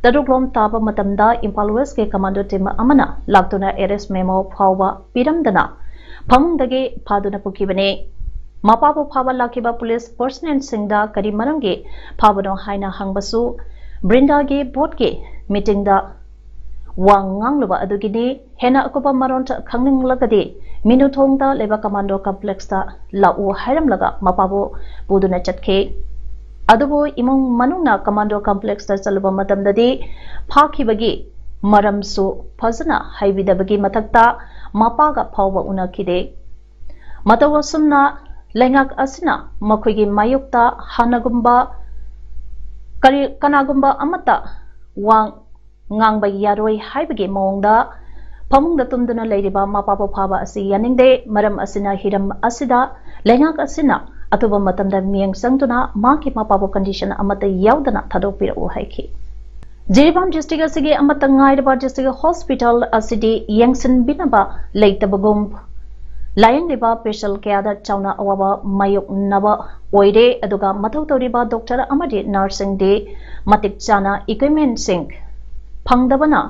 ꯇꯔꯨꯛ ꯂꯣꯝ ꯇꯥꯕ ꯃꯇꯝꯗ ꯏꯝꯐꯥꯜ West ꯀꯤ commando team ꯑꯃꯅ ꯂꯥꯛꯇꯨꯅ arrest memo ꯐꯥꯎꯕ ꯄꯤꯔꯝꯗꯅ ꯐꯃꯨꯡꯗꯒꯤ ꯐꯥꯗꯨꯅ ꯄꯨꯈꯤꯕꯅꯤ꯫ ꯃꯄꯥꯕꯨ ꯐꯥꯕ ꯂꯥꯛꯈꯤꯕ police personnel ꯁꯤꯡꯗ ꯀꯔꯤ ꯃꯔꯝꯒꯤ ꯐꯥꯕꯅꯣ ꯍꯥꯏꯅ ꯍꯪꯕꯁꯨ ꯕ꯭ꯔꯤꯟꯗꯥꯒꯤ board ꯀꯤ meeting ꯗ ꯋꯥ ꯉꯥꯡꯂꯨꯕ ꯑꯗꯨꯒꯤꯅꯤ꯫ ꯍꯦꯟꯅ ꯑꯀꯨꯞꯄ ꯃꯔꯣꯜ ꯈꯪꯅꯤꯡꯂꯒꯗꯤ ꯃꯤꯅꯨꯊꯣꯡꯗ ꯂꯩꯕ ꯀꯃꯥꯟꯗꯣ ꯀꯝꯄ꯭ꯂꯦꯛꯁꯇ ꯂꯥꯛꯎ ꯍꯥꯏꯔꯝꯂꯒ ꯃꯄꯥꯕꯨ ꯄꯨꯗꯨꯅ ꯆꯠꯈꯤ꯫ ꯑꯗꯨꯕꯨ ꯏꯃꯨꯡ ꯃꯅꯨꯡꯅ ꯀꯃꯥꯟꯗꯣ ꯀꯝꯄ꯭ꯂꯦꯛꯁꯇ ꯆꯠꯂꯨꯕ ꯃꯇꯝꯗꯗꯤ ꯐꯥꯈꯤꯕꯒꯤ ꯃꯔꯝꯁꯨ ꯐꯖꯅ ꯍꯥꯏꯕꯤꯗꯕꯒꯤ ꯃꯊꯛꯇ ꯃꯄꯥꯒ ꯐꯥꯎꯕ ꯎꯅꯈꯤꯗꯦ꯫ ꯃꯇꯧ ꯑꯁꯨꯝꯅ ꯂꯩꯉꯥꯛ ꯑꯁꯤꯅ ꯃꯈꯣꯏꯒꯤ ꯃꯥꯌꯣꯛꯇ ꯍꯥꯟꯅꯒꯨꯝꯕ ꯀꯔꯤ, ꯀꯅꯥꯒꯨꯝꯕ ꯑꯃꯠꯇ ꯋꯥ ꯉꯥꯡꯕ ꯌꯥꯔꯣꯏ ꯍꯥꯏꯕꯒꯤ ꯃꯑꯣꯡꯗ ꯐꯃꯨꯡꯗ ꯇꯨꯝꯗꯨꯅ ꯂꯩꯔꯤꯕ ꯃꯄꯥꯕꯨ ꯐꯥꯕ ꯑꯁꯤ ꯌꯥꯅꯤꯡꯗꯦ꯫ ꯃꯔꯝ ꯑꯁꯤꯅ ꯍꯤꯔꯝ ꯑꯁꯤꯗ ꯂꯩꯉꯥꯛ ꯑꯁꯤꯅ ꯑꯊꯨꯕ ꯃꯇꯝꯗ ꯃꯤꯠꯌꯦꯡ ꯆꯪꯗꯨꯅ ꯃꯍꯥꯛꯀꯤ ꯃꯄꯥꯕꯨ condition ꯑꯃꯠꯇ ꯌꯥꯎꯗꯅ ꯊꯥꯗꯣꯛꯄꯤꯔꯛꯎ ꯍꯥꯏꯈꯤ꯫ ꯖꯤꯔꯤꯕꯥꯝ district ꯑꯁꯤꯒꯤ ꯑꯃꯠꯇ ꯉꯥꯏꯔꯕ district hospital ꯑꯁꯤꯗꯤ ꯌꯦꯡꯁꯤꯟꯕꯤꯅꯕ ꯂꯩꯇꯕꯒꯨꯝ ꯂꯥꯌꯦꯡꯂꯤꯕ patient ꯀꯌꯥꯗ ꯆꯥꯎꯅ ꯑꯋꯥꯕ ꯃꯥꯌꯣꯛꯅꯕ ꯑꯣꯏꯔꯦ꯫ ꯑꯗꯨꯒ ꯃꯊꯧ ꯇꯧꯔꯤꯕ doctor ꯑꯃꯗꯤ nurse ꯁꯤꯡꯗꯤ ꯃꯇꯤꯛ ꯆꯥꯅ equipment ꯁꯤꯡ ꯐꯪꯗꯕꯅ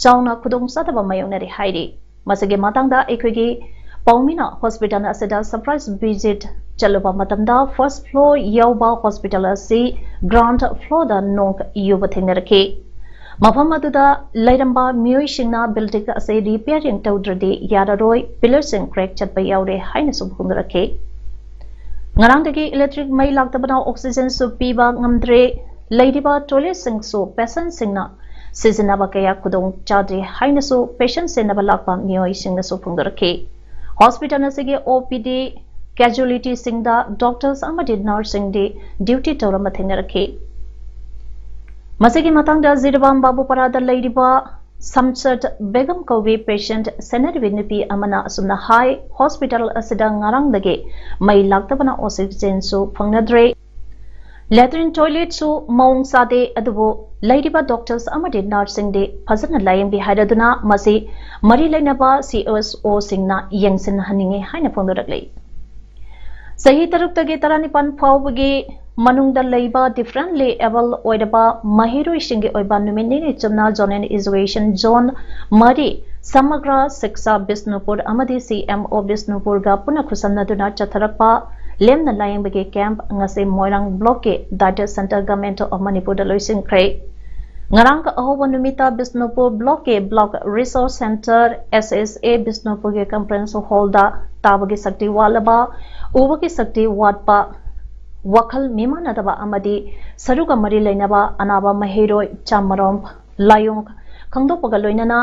ꯆꯥꯎꯅ ꯈꯨꯗꯣꯡꯆꯥꯗꯕ ꯃꯥꯌꯣꯛꯅꯔꯤ ꯍꯥꯏꯔꯤ꯫ ꯃꯁꯤꯒꯤ ꯃꯇꯥꯡꯗ ꯑꯩꯈꯣꯏꯒꯤ ꯄꯥꯎꯃꯤꯅ hospital ꯑꯁꯤꯗ surprise visit ꯆꯠꯂꯨꯕ ꯃꯇꯝꯗ first floor ꯌꯧꯕ hospital ꯑꯁꯤ ground floor ꯗ ꯅꯣꯡ ꯌꯨꯕ ꯊꯦꯡꯅꯔꯛꯈꯤ꯫ ꯃꯐꯝ ꯑꯗꯨꯗ ꯂꯩꯔꯝꯕ ꯃꯤꯑꯣꯏꯁꯤꯡꯅ building ꯑꯁꯤ repairing ꯇꯧꯗ꯭ꯔꯗꯤ ꯌꯥꯔꯔꯣꯏ, pillar ꯁꯤꯡ crack ꯆꯠꯄ ꯌꯥꯎꯔꯦ ꯍꯥꯏꯅꯁꯨ ꯐꯣꯡꯗꯣꯔꯛꯈꯤ꯫ ꯉꯔꯥꯡꯗꯒꯤ electric ꯃꯩ ꯂꯥꯛꯇꯕꯅ oxygen ꯁꯨ ꯄꯤꯕ ꯉꯝꯗ꯭ꯔꯦ꯫ ꯂꯩꯔꯤꯕ toilet ꯁꯤꯡꯁꯨ patient ꯁꯤꯡꯅ ꯁꯤꯖꯤꯟꯅꯕ ꯀꯌꯥ ꯈꯨꯗꯣꯡ ꯆꯥꯗ꯭ꯔꯦ ꯍꯥꯏꯅꯁꯨ patient ꯁꯦꯟꯅꯕ ꯂꯥꯛꯄ ꯃꯤꯑꯣꯏꯁꯤꯡꯅꯁꯨ ꯐꯣꯡꯗꯣꯔꯛꯈꯤ꯫ Hospital ꯑꯁꯤꯒꯤ OPD casualty ꯁꯤꯡꯗ doctors ꯑꯃꯗꯤ nurse ꯁꯤꯡꯗꯤ duty ꯇꯧꯔꯝꯕ ꯊꯦꯡꯅꯔꯛꯈꯤ꯫ ꯃꯁꯤꯒꯤ ꯃꯇꯥꯡꯗ ꯖꯤꯔꯤꯕꯥꯝ ꯕꯥꯕꯨꯄꯥꯔꯥꯗ ꯂꯩꯔꯤꯕ ꯁꯝꯁꯠ ꯕꯦꯒꯝ ꯀꯧꯕꯤ patient ꯁꯦꯟꯅꯔꯤꯕꯤ ꯅꯨꯄꯤ ꯑꯃꯅ ꯑꯁꯨꯝꯅ ꯍꯥꯏ, hospital ꯑꯁꯤꯗ ꯉꯔꯥꯡꯗꯒꯤ ꯃꯩ ꯂꯥꯛꯇꯕꯅ oxygen ꯁꯨ ꯐꯪꯅꯗ꯭ꯔꯦ, latrine toilet ꯁꯨ ꯃꯑꯣꯡ ꯆꯥꯗꯦ, ꯑꯗꯨꯕꯨ ꯂꯩꯔꯤꯕ doctors ꯑꯃꯗꯤ nurse ꯁꯤꯡꯗꯤ ꯐꯖꯅ ꯂꯥꯌꯦꯡꯕꯤ ꯍꯥꯏꯔꯗꯨꯅ ꯃꯁꯤ ꯃꯔꯤ ꯂꯩꯅꯕ CSO ꯁꯤꯡꯅ ꯌꯦꯡꯁꯤꯟꯍꯟꯅꯤꯡꯉꯤ ꯍꯥꯏꯅ ꯐꯣꯡꯗꯣꯔꯛꯂꯤ꯫ ꯆꯍꯤ ꯇꯔꯨꯛꯇꯒꯤ ꯇꯔꯥꯅꯤꯄꯥꯟ ꯐꯥꯎꯕꯒꯤ ꯃꯅꯨꯡꯗ ꯂꯩꯕ differently able ꯑꯣꯏꯔꯕ ꯃꯍꯩꯔꯣꯏꯁꯤꯡꯒꯤ ꯑꯣꯏꯕ ꯅꯨꯃꯤꯠ ꯅꯤꯅꯤ ꯆꯨꯞꯅ zonal education zone ꯃꯔꯤ, ꯁꯃꯒ꯭ꯔ ꯁꯤꯛꯁꯥ ꯕꯤꯁꯅꯨꯄꯨꯔ ꯑꯃꯗꯤ CMO ꯕꯤꯁꯅꯨꯄꯨꯔꯒ ꯄꯨꯟꯅ ꯈꯨꯠꯁꯝꯅꯗꯨꯅ ꯆꯠꯊꯔꯛꯄ ꯂꯦꯝꯅ ꯂꯥꯌꯦꯡꯕꯒꯤ camp ꯉꯁꯤ ꯃꯣꯏꯔꯥꯡ block ꯀꯤ Dieter Center Government of ꯃꯅꯤꯄꯨꯔꯗ ꯂꯣꯏꯁꯤꯟꯈ꯭ꯔꯦ꯫ ꯉꯔꯥꯡ ꯑꯍꯧꯕ ꯅꯨꯃꯤꯠꯇ ꯕꯤꯁꯅꯨꯄꯨꯔ ꯕ꯭ꯂꯣꯛꯀꯤ block resource centre, S S A, ꯕꯤꯁꯅꯨꯄꯨꯔꯒꯤ ꯀꯟꯐꯔꯦꯟꯁ ꯍꯣꯜꯗ ꯇꯥꯕꯒꯤ ꯁꯛꯇꯤ ꯋꯥꯠꯂꯕ, ꯎꯕꯒꯤ ꯁꯛꯇꯤ ꯋꯥꯠꯄ, ꯋꯥꯈꯜ ꯃꯤꯃꯥꯟꯅꯗꯕ ꯑꯃꯗꯤ ꯁꯔꯨꯒ ꯃꯔꯤ ꯂꯩꯅꯕ ꯑꯅꯥꯕ ꯃꯍꯩꯔꯣꯏ ꯆꯥꯃꯔꯣꯝ ꯂꯥꯏꯑꯣꯡ ꯈꯪꯗꯣꯛꯄꯒ ꯂꯣꯏꯅꯅ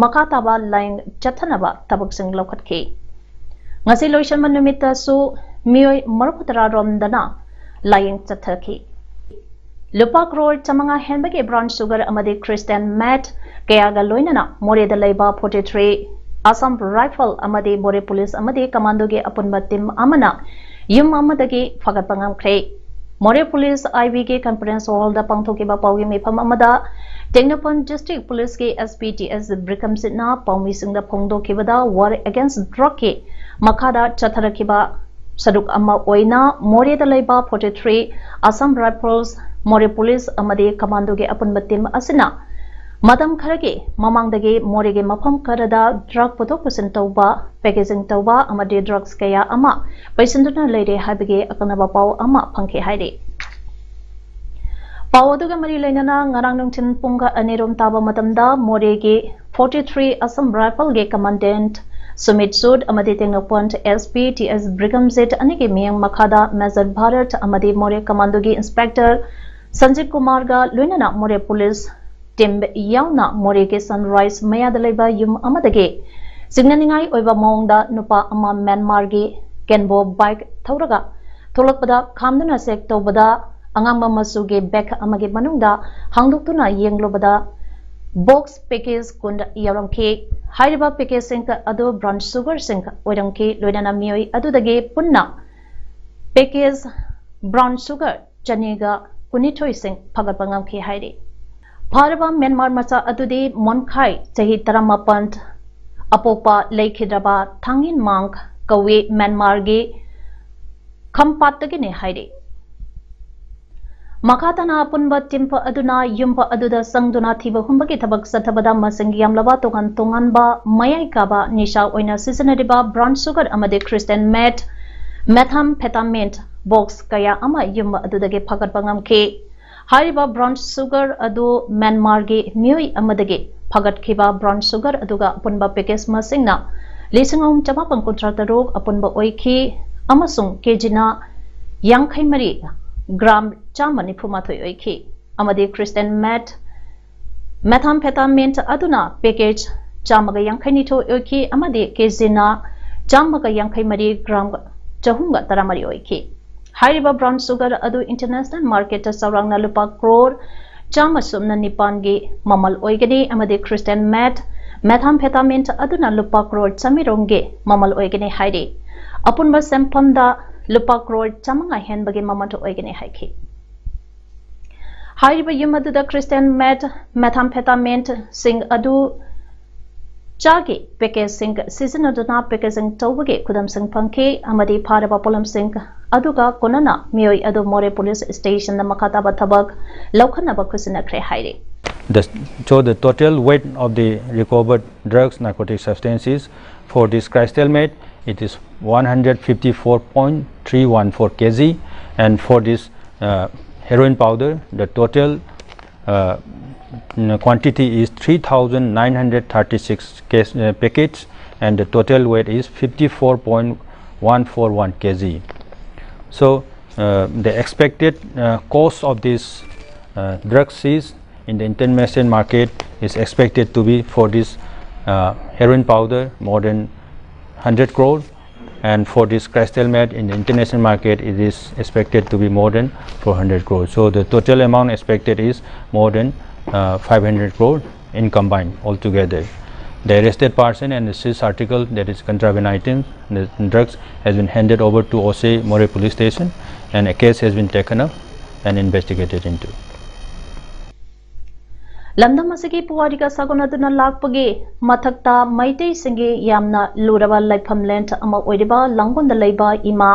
ꯃꯈꯥ ꯇꯥꯕ ꯂꯥꯏꯌꯦꯡ ꯆꯠꯊꯅꯕ ꯊꯕꯛꯁꯤꯡ ꯂꯧꯈꯠꯈꯤ꯫ ꯉꯁꯤ ꯂꯣꯏꯁꯤꯟꯕ ꯅꯨꯃꯤꯠꯇꯁꯨ ꯃꯤꯑꯣꯏ ꯃꯔꯤꯐꯨꯇꯔꯥ ꯔꯣꯝꯗꯅ ꯂꯥꯏꯌꯦꯡ ꯆꯠꯊꯈꯤ꯫ ꯂꯨꯄꯥ ꯀ꯭ꯔꯣꯔ ꯆꯥꯃꯉꯥ ꯍꯦꯟꯕꯒꯤ ꯕ꯭ꯔꯥꯎꯟ ꯁꯨꯒꯔ ꯑꯃꯗꯤ ꯀ꯭ꯔꯤꯁꯇꯦꯟ ꯃꯦꯠ ꯀꯌꯥꯒ ꯂꯣꯏꯅꯅ ꯃꯣꯔꯦꯗ ꯂꯩꯕ forty three Assam Rifle ꯑꯃꯗꯤ ꯃꯣꯔꯦ ꯄꯨꯂꯤꯁ ꯑꯃꯗꯤ ꯀꯃꯥꯟꯗꯣꯒꯤ ꯑꯄꯨꯟꯕ ꯇꯤꯝ ꯑꯃꯅ ꯌꯨꯝ ꯑꯃꯗꯒꯤ ꯐꯥꯒꯠꯄ ꯉꯝꯈ꯭ꯔꯦ꯫ ꯃꯣꯔꯦ ꯄꯨꯂꯤꯁ I B ꯒꯤ ꯀꯟꯐꯔꯦꯟꯁ ꯍꯣꯜꯗ ꯄꯥꯡꯊꯣꯛꯈꯤꯕ ꯄꯥꯎꯒꯤ ꯃꯤꯐꯝ ꯑꯃꯗ ꯇꯦꯡꯅꯧꯄꯜ ꯗꯤꯁꯇ꯭ꯔꯤꯛ ꯄꯨꯂꯤꯁꯀꯤ S P T S ꯕ꯭ꯔꯤꯀꯝꯖꯤꯠꯅ ꯄꯥꯎꯃꯤꯁꯤꯡꯗ ꯐꯣꯡꯗꯣꯛꯈꯤꯕꯗ War Against Drug ꯀꯤ ꯃꯈꯥꯗ ꯆꯠꯊꯔꯛꯈꯤꯕ ꯁꯔꯨꯛ ꯑꯃ ꯑꯣꯏꯅ ꯃꯣꯔꯦꯗ ꯂꯩꯕ forty three Assam Rifles, ꯃꯣꯔꯦ ꯄꯨꯂꯤꯁ ꯑꯃꯗꯤ ꯀꯃꯥꯟꯗꯣꯒꯤ ꯑꯄꯨꯟꯕ ꯇꯤꯝ ꯑꯁꯤꯅ ꯃꯇꯝ ꯈꯔꯒꯤ ꯃꯃꯥꯡꯗꯒꯤ ꯃꯣꯔꯦꯒꯤ ꯃꯐꯝ ꯈꯔꯗ ꯗ꯭ꯔꯒ ꯄꯨꯊꯣꯛ ꯄꯨꯁꯤꯟ ꯇꯧꯕ, ꯄꯦꯀꯦꯖꯤꯡ ꯇꯧꯕ ꯑꯃꯗꯤ ꯗ꯭ꯔꯒꯁ ꯀꯌꯥ ꯑꯃ ꯄꯩꯁꯤꯟꯗꯨꯅ ꯂꯩꯔꯦ ꯍꯥꯏꯕꯒꯤ ꯑꯀꯛꯅꯕ ꯄꯥꯎ ꯑꯃ ꯐꯪꯈꯤ ꯍꯥꯏꯔꯤ꯫ ꯄꯥꯎ ꯑꯗꯨꯒ ꯃꯔꯤ ꯂꯩꯅꯅ ꯉꯔꯥꯡ ꯅꯨꯡꯊꯤꯜ ꯄꯨꯡ ꯑꯅꯤꯔꯣꯝ ꯇꯥꯕ ꯃꯇꯝꯗ ꯃꯣꯔꯦꯒꯤ forty three Assam Rifle ꯒꯤ ꯀꯃꯥꯟꯗꯦꯟꯠ ꯁꯨꯃꯤꯠ ꯁꯨꯗ ꯑꯃꯗꯤ Tengnoupal S P T S ꯕ꯭ꯔꯤꯀꯝꯖꯤꯠ ꯑꯅꯤꯒꯤ ꯃꯤꯠꯌꯦꯡ ꯃꯈꯥꯗ ꯃꯦꯖꯔ ꯚꯥꯔꯠ ꯑꯃꯗꯤ ꯃꯣꯔꯦ ꯀꯃꯥꯟꯗꯣꯒꯤ ꯏꯟꯁꯄꯦꯛꯇꯔ ꯁꯟꯖꯤꯠ ꯀꯨꯃꯥꯔꯒ ꯂꯣꯏꯅꯅ ꯃꯣꯔꯦ ꯄꯨꯂꯤꯁ ꯇꯤꯝ ꯌꯥꯎꯅ ꯃꯣꯔꯦꯒꯤ ꯁꯟꯔꯥꯏꯖ ꯃꯌꯥꯗ ꯂꯩꯕ ꯌꯨꯝ ꯑꯃꯗꯒꯤ ꯆꯤꯡꯅꯅꯤꯡꯉꯥꯏ ꯑꯣꯏꯕ ꯃꯑꯣꯡꯗ ꯅꯨꯄꯥ ꯑꯃ ꯃ꯭ꯌꯥꯟꯃꯥꯔꯒꯤ ꯀꯦꯟꯕꯣ ꯕꯥꯏꯛ ꯊꯧꯔꯒ ꯊꯣꯛꯂꯛꯄꯗ ꯈꯥꯝꯗꯨꯅ ꯆꯦꯛ ꯇꯧꯕꯗ ꯑꯉꯥꯡꯕ ꯃꯆꯨꯒꯤ ꯕꯦꯒ ꯑꯃꯒꯤ ꯃꯅꯨꯡꯗ ꯍꯥꯡꯗꯣꯛꯇꯨꯅ ꯌꯦꯡꯂꯨꯕꯗ ꯕꯣꯛꯁ ꯄꯦꯀꯦꯖ ꯀꯨꯟ ꯌꯥꯎꯔꯝꯈꯤ꯫ ꯍꯥꯏꯔꯤꯕ ꯄꯦꯀꯦꯖꯁꯤꯡ ꯑꯗꯨ ꯕ꯭ꯔꯥꯎꯟ ꯁꯨꯒꯔꯁꯤꯡ ꯑꯣꯏꯔꯝꯈꯤ꯫ ꯂꯣꯏꯅꯅ ꯃꯤꯑꯣꯏ ꯑꯗꯨꯗꯒꯤ ꯄꯨꯟꯅ ꯄꯦꯀꯦꯖ ꯕ꯭ꯔꯥꯎꯟ ꯁꯨꯒꯔ ꯆꯅꯤꯒ ꯀꯨꯟꯅꯤꯊꯣꯏꯁꯤꯡ ꯐꯒꯠꯄ ꯉꯝꯈꯤ ꯍꯥꯏꯔꯤ꯫ ꯐꯥꯔꯕ ꯃ꯭ꯌꯥꯟꯃꯥꯔ ꯃꯆꯥ ꯑꯗꯨꯗꯤ ꯃꯣꯟꯈꯥꯏ, ꯆꯍꯤ ꯇꯔꯥꯃꯥꯄꯟ, ꯑꯄꯣꯛꯄ ꯂꯩꯈꯤꯗ꯭ꯔꯕ ꯊꯥꯡꯉꯤꯟ ꯃꯥꯡ ꯀꯧꯏ, ꯃ꯭ꯌꯥꯟꯃꯥꯔꯒꯤ ꯈꯝꯄꯥꯠꯇꯒꯤꯅꯤ ꯍꯥꯏꯔꯤ꯫ ꯃꯈꯥ ꯇꯥꯅ ꯑꯄꯨꯟꯕ ꯇꯤꯝ ꯑꯗꯨꯅ ꯌꯨꯝ ꯑꯗꯨꯗ ꯆꯪꯗꯨꯅ ꯊꯤꯕ ꯍꯨꯝꯕꯒꯤ ꯊꯕꯛ ꯆꯠꯊꯕꯗ ꯃꯁꯤꯡ ꯌꯥꯝꯂꯕ ꯇꯣꯉꯥꯟ ꯇꯣꯉꯥꯟꯕ ꯃꯌꯥꯏ ꯀꯥꯕ ꯅꯤꯁꯥ ꯑꯣꯏꯅ ꯁꯤꯖꯤꯟꯅꯔꯤꯕ ꯕ꯭ꯔꯥꯎꯟ ꯁꯨꯒꯔ ꯑꯃꯗꯤ ꯀ꯭ꯔꯤꯁꯇꯦꯟ ꯃꯦꯠ, ꯃꯦꯊꯥꯝꯐꯦꯇꯥꯃꯤꯟ ꯕꯣꯛꯁ ꯀꯌꯥ ꯑꯃ ꯌꯨꯝ ꯑꯗꯨꯗꯒꯤ ꯐꯒꯠꯄ ꯉꯝꯈꯤ꯫ ꯍꯥꯏꯔꯤꯕ ꯕ꯭ꯔꯥꯎꯟ ꯁꯨꯒꯔ ꯑꯗꯨ ꯃ꯭ꯌꯥꯟꯃꯥꯔꯒꯤ ꯃꯤꯑꯣꯏ ꯑꯃꯗꯒꯤ ꯐꯒꯠꯈꯤꯕ ꯕ꯭ꯔꯥꯎꯟ ꯁꯨꯒꯔ ꯑꯗꯨꯒ ꯑꯄꯨꯟꯕ ꯄꯦꯀꯦꯖ ꯃꯁꯤꯡꯅ ꯂꯤꯁꯤꯡ ꯑꯍꯨꯝ ꯆꯃꯥꯄꯟ ꯀꯨꯟꯊ꯭ꯔꯥ ꯇꯔꯨꯛ ꯑꯄꯨꯟꯕ ꯑꯣꯏꯈꯤ ꯑꯃꯁꯨꯡ ꯀꯦꯖꯤꯅ ꯌꯥꯡꯈꯩ ꯃꯔꯤ ꯒ꯭ꯔꯥꯝ ꯆꯥꯝꯃ ꯅꯤꯐꯨ ꯃꯥꯊꯣꯏ ꯑꯣꯏꯈꯤ꯫ ꯑꯃꯗꯤ ꯀ꯭ꯔꯤꯁꯇꯦꯟ ꯃꯦꯠ ꯃꯦꯊꯥꯝꯐꯦꯇꯥꯃꯤꯟ ꯑꯗꯨꯅ ꯄꯦꯀꯦꯖ ꯆꯥꯝꯃꯒ ꯌꯥꯡꯈꯩ ꯅꯤꯊꯣꯏ ꯑꯣꯏꯈꯤ ꯑꯃꯗꯤ ꯀꯦꯖꯤꯅ ꯆꯥꯝꯃꯒ ꯌꯥꯡꯈꯩ ꯃꯔꯤ ꯒ꯭ꯔꯥꯝ ꯆꯍꯨꯝꯒ ꯇꯔꯥꯃꯔꯤ ꯑꯣꯏꯈꯤ꯫ ꯍꯥꯏꯔꯤꯕ ꯕ꯭ꯔꯥꯎꯟ ꯁꯨꯒꯔ ꯑꯗꯨ ꯏꯟꯇꯔꯅꯦꯁꯅꯦꯜ ꯃꯥꯔꯀꯦꯠꯇ ꯆꯥꯎꯔꯥꯛꯅ ꯂꯨꯄꯥ ꯀ꯭ꯔꯣꯔ ꯆꯥꯝꯃ ꯁꯨꯞꯅ ꯅꯤꯄꯥꯟꯒꯤ ꯃꯃꯜ ꯑꯣꯏꯒꯅꯤ ꯑꯃꯗꯤ ꯀ꯭ꯔꯤꯁꯇꯦꯟ ꯃꯦꯠ ꯃꯦꯊꯥꯝꯐꯦꯇꯥꯃꯤꯟ ꯑꯗꯨꯅ ꯂꯨꯄꯥ ꯀ꯭ꯔꯣꯔ ꯆꯥꯃꯤꯔꯣꯝꯒꯤ ꯃꯃꯜ ꯑꯣꯏꯒꯅꯤ ꯍꯥꯏꯔꯤ꯫ ꯑꯄꯨꯟꯕ ꯁꯦꯟꯐꯝꯗ ꯂꯨꯄꯥ ꯀ꯭ꯔꯣꯔ ꯆꯥꯃꯉꯥ ꯍꯦꯟꯕꯒꯤ ꯃꯃꯜ ꯑꯣꯏꯒꯅꯤ ꯍꯥꯏꯈꯤ꯫ ꯍꯥꯏꯔꯤꯕ ꯌꯨꯝ ꯑꯗꯨꯗ ꯀ꯭ꯔꯤꯁꯇꯦꯟ ꯃꯦꯠ ꯃꯦꯊꯥꯝꯐꯦꯇꯥꯃꯤꯟꯁꯤꯡ ꯑꯗꯨ ꯆꯥꯒꯤ ꯄꯦꯀꯦꯖꯁꯤꯡ ꯁꯤꯖꯤꯟꯅꯗꯨꯅ ꯄꯦꯀꯦꯖꯤꯡ ꯇꯧꯕꯒꯤ ꯈꯨꯗꯝꯁꯤꯡ ꯐꯪꯈꯤ ꯑꯃꯗꯤ ꯐꯥꯔꯕ ꯄꯣꯠꯂꯝꯁꯤꯡ ꯑꯗꯨꯒ ꯀꯣꯟꯅꯅ ꯃꯤꯑꯣꯏ ꯑꯗꯨ ꯃꯣꯔꯦ ꯄꯨꯂꯤꯁ ꯁ꯭ꯇꯦꯁꯟꯗ ꯃꯈꯥ ꯇꯥꯕ ꯊꯕꯛ ꯂꯧꯈꯠꯅꯕ ꯈꯨꯠꯁꯤꯟꯅꯈ꯭ꯔꯦ ꯍꯥꯏꯔꯤ꯫ The, so the total weight of the recovered drugs, narcotic substances for this crystal meth, it is one hundred fifty-four point three one four K G, and for this uh, heroin powder, the total uh, n- quantity is three thousand nine hundred thirty-six case, uh, packets, and the total weight is fifty-four point one four one K G. So uh, the expected uh, cost of this uh, drug seized in the international market is expected to be for this uh, heroin powder more than one hundred crore, and for this crystal meth in the international market it is expected to be more than four hundred crore. So the total amount expected is more than uh, five hundred crore in combined altogether. The arrested person and the seized article, that is contraband items, the drugs, has been handed over to Osei Moreh police station, and a case has been taken up and investigated into. ꯂꯝꯗꯝ ꯑꯁꯤꯒꯤ ꯄꯨꯋꯥꯔꯤꯒ ꯁꯥꯒꯣꯟꯅꯗꯨꯅ ꯂꯥꯛꯄꯒꯤ ꯃꯊꯛꯇ ꯃꯩꯇꯩꯁꯤꯡꯒꯤ ꯌꯥꯝꯅ ꯂꯨꯔꯕ ꯂꯥꯏꯐꯝꯂꯦꯟ ꯑꯃ ꯑꯣꯏꯔꯤꯕ ꯂꯥꯡꯒꯣꯜꯗ ꯂꯩꯕ ꯏꯃꯥ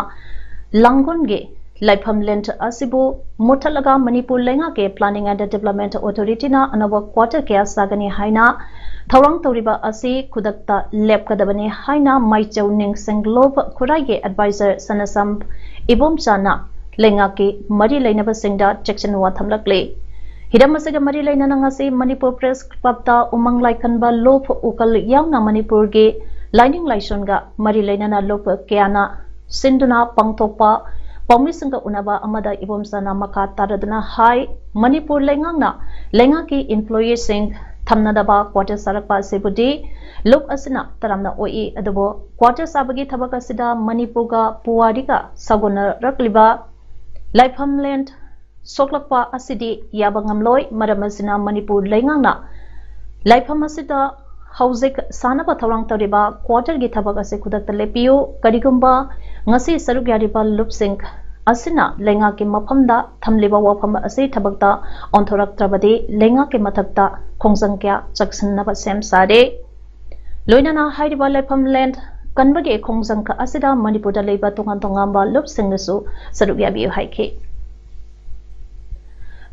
ꯂꯥꯡꯒꯣꯜꯒꯤ ꯂꯥꯏꯐꯝꯂꯦꯟ ꯑꯁꯤꯕꯨ ꯃꯨꯠꯊꯠꯂꯒ ꯃꯅꯤꯄꯨꯔ ꯂꯩꯉꯥꯛꯀꯤ Planning and Development Authority ꯅ ꯑꯅꯧꯕ quarter ꯀꯌꯥ ꯁꯥꯒꯅꯤ ꯍꯥꯏꯅ ꯊꯧꯔꯥꯡ ꯇꯧꯔꯤꯕ ꯑꯁꯤ ꯈꯨꯗꯛꯇ ꯂꯦꯞꯀꯗꯕꯅꯤ ꯍꯥꯏꯅ ꯃꯥꯏꯆꯧ ꯅꯤꯡꯁꯤꯡꯂꯣꯞ ꯈꯨꯔꯥꯏꯒꯤ advisor ꯁꯅꯥꯁꯝ ꯏꯕꯣꯝꯆꯥꯅ ꯂꯩꯉꯥꯛꯀꯤ ꯃꯔꯤ ꯂꯩꯅꯕꯁꯤꯡꯗ ꯆꯦꯛꯁꯤꯟꯋꯥ ꯊꯝꯂꯛꯂꯤ꯫ ꯍꯤꯔꯝ ꯑꯁꯤꯒ ꯃꯔꯤ ꯂꯩꯅꯅ ꯉꯁꯤ ꯃꯅꯤꯄꯨꯔ ꯄ꯭ꯔꯦꯁ ꯀ꯭ꯂꯕꯇ ꯎꯃꯪ ꯂꯥꯏꯀꯟꯕ ꯂꯨꯞ ꯎꯀꯜ ꯌꯥꯎꯅ ꯃꯅꯤꯄꯨꯔꯒꯤ ꯂꯥꯏꯅꯤꯡ ꯂꯥꯏꯁꯣꯟꯒ ꯃꯔꯤ ꯂꯩꯅꯅ ꯂꯨꯞ ꯀꯌꯥꯅ ꯁꯤꯟꯗꯨꯅ ꯄꯥꯡꯊꯣꯛꯄ ꯄꯥꯎꯃꯤꯁꯤꯡꯒ ꯎꯅꯕ ꯑꯃꯗ ꯏꯕꯣꯝꯆꯥꯅ ꯃꯈꯥ ꯇꯥꯔꯗꯨꯅ ꯍꯥꯏ, ꯃꯅꯤꯄꯨꯔ ꯂꯩꯉꯥꯛꯅ ꯂꯩꯉꯥꯛꯀꯤ ꯏꯝꯄ꯭ꯂꯣꯌꯤꯁꯤꯡ ꯊꯝꯅꯗꯕ ꯀ꯭ꯋꯥꯇꯔ ꯁꯥꯔꯛꯄ ꯑꯁꯤꯕꯨꯗꯤ ꯂꯨꯞ ꯑꯁꯤꯅ ꯇꯔꯥꯝꯅ ꯑꯣꯛꯏ, ꯑꯗꯨꯕꯨ ꯀ꯭ꯋꯥꯇꯔ ꯁꯥꯕꯒꯤ ꯊꯕꯛ ꯑꯁꯤꯗ ꯃꯅꯤꯄꯨꯔꯒ ꯄꯨꯋꯥꯔꯤꯒ ꯁꯥꯒꯣꯟꯅꯔꯛꯂꯤꯕ ꯂꯥꯏꯐꯝꯂꯦꯟ ꯁꯣꯛꯂꯛꯄ ꯑꯁꯤꯗꯤ ꯌꯥꯕ ꯉꯝꯂꯣꯏ꯫ ꯃꯔꯝ ꯑꯁꯤꯅ ꯃꯅꯤꯄꯨꯔ ꯂꯩꯉꯥꯛꯅ ꯂꯥꯏꯐꯝ ꯑꯁꯤꯗ ꯍꯧꯖꯤꯛ ꯁꯥꯅꯕ ꯊꯧꯔꯥꯡ ꯇꯧꯔꯤꯕ ꯀ꯭ꯋꯥꯇꯔꯒꯤ ꯊꯕꯛ ꯑꯁꯤ ꯈꯨꯗꯛꯇ ꯂꯦꯞꯄꯤꯌꯨ꯫ ꯀꯔꯤꯒꯨꯝꯕ ꯉꯁꯤ ꯁꯔꯨꯛ ꯌꯥꯔꯤꯕ ꯂꯨꯞꯁꯤꯡ ꯑꯁꯤꯅ ꯂꯩꯉꯥꯛꯀꯤ ꯃꯐꯝꯗ ꯊꯝꯂꯤꯕ ꯋꯥꯐꯝ ꯑꯁꯤ ꯊꯕꯛꯇ ꯑꯣꯟꯊꯣꯔꯛꯇ꯭ꯔꯕꯗꯤ ꯂꯩꯉꯥꯛꯀꯤ ꯃꯊꯛꯇ ꯈꯣꯡꯖꯪ ꯀꯌꯥ ꯆꯪꯁꯤꯟꯅꯕ ꯁꯦꯝ ꯁꯥꯔꯦ꯫ ꯂꯣꯏꯅꯅ ꯍꯥꯏꯔꯤꯕ ꯂꯥꯏꯐꯝ ꯂꯦꯟ ꯀꯟꯕꯒꯤ ꯈꯣꯡꯖꯪ ꯑꯁꯤꯗ ꯃꯅꯤꯄꯨꯔꯗ ꯂꯩꯕ ꯇꯣꯉꯥꯟ ꯇꯣꯉꯥꯟꯕ ꯂꯨꯞꯁꯤꯡꯅꯁꯨ ꯁꯔꯨꯛ ꯌꯥꯕꯤꯌꯨ ꯍꯥꯏꯈꯤ꯫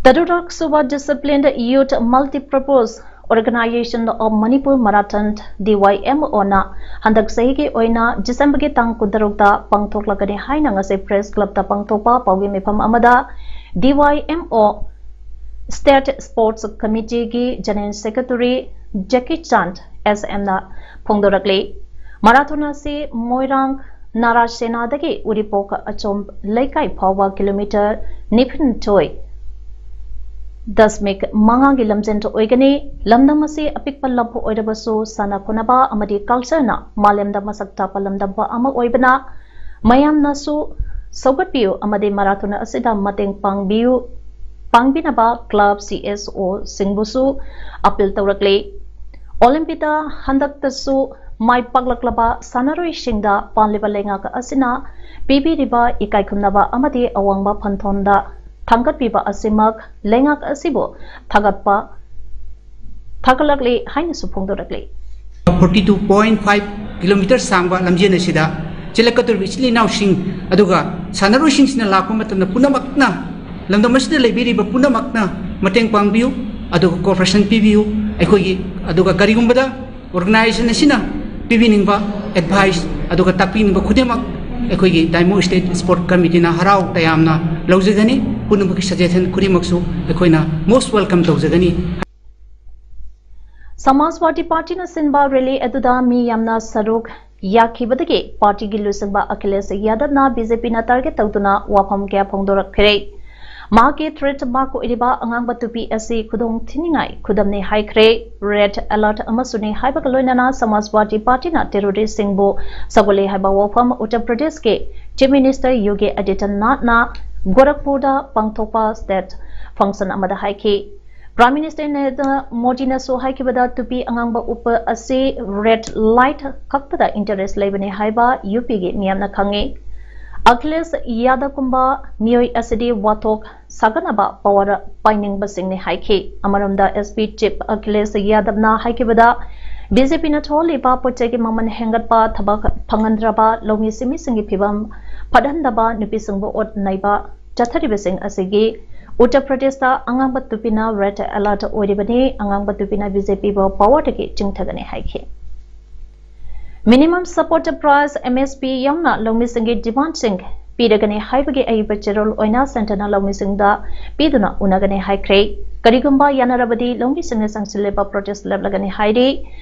ꯇꯔꯨꯛꯔꯛ ꯁꯨꯕ Disciplined Youth Multipurpose Organization of Manipur Marathon, D Y M O ꯅ ꯍꯟꯗꯛ ꯆꯍꯤꯒꯤ ꯑꯣꯏꯅ ꯗꯤꯁꯦꯝꯕꯔꯒꯤ ꯇꯥꯡ ꯀꯨꯟꯇꯔꯨꯛꯇ ꯄꯥꯡꯊꯣꯛꯂꯒꯅꯤ ꯍꯥꯏꯅ ꯉꯁꯤ ꯄ꯭ꯔꯦꯁ ꯀ꯭ꯂꯕꯇ ꯄꯥꯡꯊꯣꯛꯄ ꯄꯥꯎꯒꯤ ꯃꯤꯐꯝ ꯑꯃꯗ D Y M O State Sports Committeeꯒꯤ General Secretary Jackie Chand S M ꯅ ꯐꯣꯡꯗꯣꯔꯛꯂꯤ꯫ ꯃꯔꯥꯊꯣꯟ ꯑꯁꯤ ꯃꯣꯏꯔꯥꯡ ꯅꯥꯔꯥꯁꯦꯅꯥꯗꯒꯤ ꯎꯔꯤꯄꯣꯛ ꯑꯆꯣꯝ ꯂꯩꯀꯥꯏ ꯐꯥꯎꯕ ꯀꯤꯂꯣꯃꯤꯇꯔ ꯅꯤꯐꯨꯅꯤꯊꯣꯏ ꯗꯁꯃꯤꯛ ꯃꯉꯥꯒꯤ ꯂꯝꯖꯦꯟ ꯑꯣꯏꯒꯅꯤ꯫ ꯂꯝꯗꯝ ꯑꯁꯤ ꯑꯄꯤꯛꯄ ꯂꯝ ꯑꯣꯏꯔꯕꯁꯨ ꯁꯥꯟꯅ ꯈꯣꯠꯅꯕ ꯑꯃꯗꯤ ꯀꯜꯆꯔꯅ ꯃꯥꯂꯦꯝꯗ ꯃꯁꯛ ꯇꯥꯛꯄ ꯂꯝꯗꯝ ꯑꯃ ꯑꯣꯏꯕꯅ ꯃꯌꯥꯝꯅꯁꯨ ꯁꯧꯒꯠꯄꯤꯌꯨ ꯑꯃꯗꯤ ꯃꯔꯥꯊꯣꯟ ꯑꯁꯤꯗ ꯃꯇꯦꯡ ꯄꯥꯡꯕꯤꯌꯨ, ꯄꯥꯡꯕꯤꯅꯕ ꯀ꯭ꯂꯕ, C S O ꯁꯤꯡꯕꯨꯁꯨ ꯑꯄꯤꯜ ꯇꯧꯔꯛꯂꯤ꯫ ꯑꯣꯂꯤꯝꯄꯤꯛꯇ ꯍꯟꯗꯛꯇꯁꯨ ꯃꯥꯏ ꯄꯥꯛꯂꯛꯂꯕ ꯁꯥꯟꯅꯔꯣꯏꯁꯤꯡꯗ ꯄꯥꯜꯂꯤꯕ ꯂꯩꯉꯥꯛ ꯑꯁꯤꯅ ꯄꯤꯕꯤꯔꯤꯕ ꯏꯀꯥꯏ ꯈꯨꯝꯅꯕ ꯑꯃꯗꯤ ꯑꯋꯥꯡꯕ ꯄꯟꯊꯨꯡꯗ ꯊꯥꯡꯒꯠꯄꯤꯕ ꯑꯁꯤꯃꯛ ꯂꯩꯉꯥꯛ ꯑꯁꯤꯕꯨ ꯊꯥꯒꯠꯄ ꯊꯥꯒꯠꯂꯛꯂꯤ ꯍꯥꯏꯅꯁꯨ ꯐꯣꯡꯗꯣꯔꯛꯂꯤ꯫ Forty two point five kilometer ꯁꯥꯡꯕ ꯂꯝꯖꯦꯟ ꯑꯁꯤꯗ ꯆꯦꯜꯂꯛꯀꯗꯧꯔꯤꯕ ꯏꯆꯤꯜ ꯏꯅꯥꯎꯁꯤꯡ ꯑꯗꯨꯒ ꯁꯥꯟꯅꯔꯣꯏꯁꯤꯡꯁꯤꯅ ꯂꯥꯛꯄ ꯃꯇꯝꯗ ꯄꯨꯝꯅꯃꯛꯅ, ꯂꯝꯗꯝ ꯑꯁꯤꯗ ꯂꯩꯕꯤꯔꯤꯕ ꯄꯨꯝꯅꯃꯛꯅ ꯃꯇꯦꯡ ꯄꯥꯡꯕꯤꯌꯨ, ꯑꯗꯨꯒ cooperation ꯄꯤꯕꯤꯌꯨ꯫ ꯑꯩꯈꯣꯏꯒꯤ, ꯑꯗꯨꯒ ꯀꯔꯤꯒꯨꯝꯕꯗ organization ꯑꯁꯤꯅ ꯄꯤꯕꯤꯅꯤꯡꯕ advice ꯑꯗꯨꯒ ꯇꯥꯛꯄꯤꯅꯤꯡꯕ ꯈꯨꯗꯤꯡꯃꯛ ꯑꯩꯈꯣꯏꯒꯤ ꯗꯥꯏꯃꯣ ꯁ꯭ꯇꯦꯠ ꯁ꯭ꯄꯣꯔꯠ ꯀꯃꯤꯇꯤꯅ ꯍꯔꯥꯎ ꯇꯌꯥꯝꯅ ꯂꯧꯖꯒꯅꯤ꯫ ꯄꯨꯝꯅꯃꯛꯀꯤ ꯁꯖꯦꯁꯟ ꯈꯨꯗꯤꯡꯃꯛꯁꯨ ꯑꯩꯈꯣꯏꯅ ꯃꯣꯁ ꯋꯦꯜꯀꯝ ꯇꯧꯖꯒꯅꯤ꯫ ꯁꯃꯥꯖꯋꯥꯗꯤ ꯄꯥꯔꯇꯤꯅ ꯁꯤꯟꯕ ꯔꯦꯂꯤ ꯑꯗꯨꯗ ꯃꯤ ꯌꯥꯝꯅ ꯁꯔꯨꯛ ꯌꯥꯈꯤꯕꯗꯒꯤ ꯄꯥꯔꯇꯤꯒꯤ ꯂꯨꯆꯤꯡꯕ ꯑꯈꯤꯂꯦꯁ ꯌꯥꯗꯕꯅ ꯕꯤ ꯖꯦ ꯄꯤꯅ ꯇꯥꯔꯒꯦꯠ ꯇꯧꯗꯨꯅ ꯋꯥꯐꯝ ꯀꯌꯥ ꯐꯣꯡꯗꯣꯔꯛꯈ꯭ꯔꯦ꯫ ꯃꯍꯥꯛꯀꯤ ꯊ꯭ꯔꯦꯠ ꯃꯥꯔꯛ ꯑꯣꯏꯔꯤꯕ ꯑꯉꯥꯡꯕ ꯇꯨꯄꯤ ꯑꯁꯤ ꯈꯨꯗꯣꯡ ꯊꯤꯅꯤꯡꯉꯥꯏ ꯈꯨꯗꯝꯅꯤ ꯍꯥꯏꯈ꯭ꯔꯦ꯫ ꯔꯦꯗ ꯑꯦꯂꯔꯠ ꯑꯃꯁꯨꯅꯤ ꯍꯥꯏꯕꯒ ꯂꯣꯏꯅꯅ ꯁꯃꯥꯖꯋꯥꯗꯤ ꯄꯥꯔꯇꯤꯅ ꯇꯦꯔꯣꯔꯤꯁꯁꯤꯡꯕꯨ ꯁꯧꯒꯠꯂꯦ ꯍꯥꯏꯕ ꯋꯥꯐꯝ ꯎꯠꯇꯔ ꯄ꯭ꯔꯗꯦꯁꯀꯤ ꯆꯤꯐ ꯃꯤꯅꯤꯁꯇꯔ ꯌꯣꯒꯤ ꯑꯗꯤꯇ꯭ꯌꯅꯥꯊꯅ ꯒꯣꯔꯈꯄꯨꯔꯗ ꯄꯥꯡꯊꯣꯛꯄ ꯁ꯭ꯇꯦꯠ ꯐꯪꯁꯟ ꯑꯃꯗ ꯍꯥꯏꯈꯤ꯫ ꯄ꯭ꯔꯥꯏꯝ ꯃꯤꯅꯤꯁꯇꯔ ꯅꯔꯦꯟꯗ꯭ꯔ ꯃꯣꯗꯤꯅꯁꯨ ꯍꯥꯏꯈꯤꯕꯗ ꯇꯨꯄꯤ ꯑꯉꯥꯡꯕ ꯎꯞꯄ ꯑꯁꯤ ꯔꯦꯗ ꯂꯥꯏꯠ ꯈꯛꯇꯗ ꯏꯟꯇꯔꯦꯁ ꯂꯩꯕꯅꯤ ꯍꯥꯏꯕ ꯌꯨ ꯄꯤꯒꯤ ꯃꯤꯌꯥꯝꯅ ꯈꯪꯉꯤ꯫ ꯑꯈꯤꯂꯦꯁ ꯌꯥꯗꯕꯒꯨꯝꯕ ꯃꯤꯑꯣꯏ ꯑꯁꯤꯗꯤ ꯋꯥꯊꯣꯛ ꯁꯥꯒꯠꯅꯕ ꯄꯋꯥꯔ ꯄꯥꯏꯅꯤꯡꯕꯁꯤꯡꯅꯤ ꯍꯥꯏꯈꯤ꯫ ꯑꯃꯔꯣꯝꯗ ꯑꯦꯁ ꯄꯤ ꯆꯤꯐ ꯑꯈꯤꯂꯦꯁ ꯌꯥꯗꯕꯅ ꯍꯥꯏꯈꯤꯕꯗ ꯕꯤ ꯖꯦ ꯄꯤꯅ ꯊꯣꯛꯍꯜꯂꯤꯕ ꯄꯣꯠ ꯆꯩꯒꯤ ꯃꯃꯜ ꯍꯦꯟꯒꯠꯄ, ꯊꯕꯛ ꯐꯪꯍꯟꯗ꯭ꯔꯕ ꯂꯧꯃꯤ ꯁꯤꯟꯃꯤꯁꯤꯡꯒꯤ ꯐꯤꯕꯝ ꯐꯠꯍꯟꯗꯕ, ꯅꯨꯄꯤꯁꯤꯡꯕꯨ ꯑꯣꯠ ꯅꯩꯕ ꯆꯠꯊꯔꯤꯕꯁꯤꯡ ꯑꯁꯤꯒꯤ ꯎꯠꯇꯔ ꯄ꯭ꯔꯗꯦꯁꯇ ꯑꯉꯥꯡꯕ ꯇꯨꯄꯤꯅ ꯔꯦꯗ ꯑꯦꯂꯔꯠ ꯑꯣꯏꯔꯤꯕꯅꯤ꯫ ꯑꯉꯥꯡꯕ ꯇꯨꯄꯤꯅ ꯕꯤ ꯖꯦ ꯄꯤꯕꯨ ꯄꯋꯥꯔꯗꯒꯤ ꯆꯤꯡꯊꯒꯅꯤ ꯍꯥꯏꯈꯤ꯫ Minimum support price, M S P, ꯌꯥꯎꯅ ꯂꯧꯃꯤꯁꯤꯡꯒꯤ ꯗꯤꯃꯥꯟꯗꯁꯤꯡ ꯄꯤꯔꯒꯅꯤ ꯍꯥꯏꯕꯒꯤ ꯑꯏꯕ ꯆꯦꯔꯣꯜ ꯑꯣꯏꯅ ꯁꯦꯟꯇꯔꯅ ꯂꯧꯃꯤꯁꯤꯡꯗ ꯄꯤꯗꯨꯅ ꯎꯅꯒꯅꯤ ꯍꯥꯏꯈ꯭ꯔꯦ꯫ ꯀꯔꯤꯒꯨꯝꯕ ꯌꯥꯅꯔꯕꯗꯤ ꯂꯧꯃꯤꯁꯤꯡꯅ ꯆꯪꯁꯤꯜꯂꯤꯕ ꯄ꯭ꯔꯣꯇꯦꯁ ꯂꯦꯞꯂꯒꯅꯤ ꯍꯥꯏꯔꯤ꯫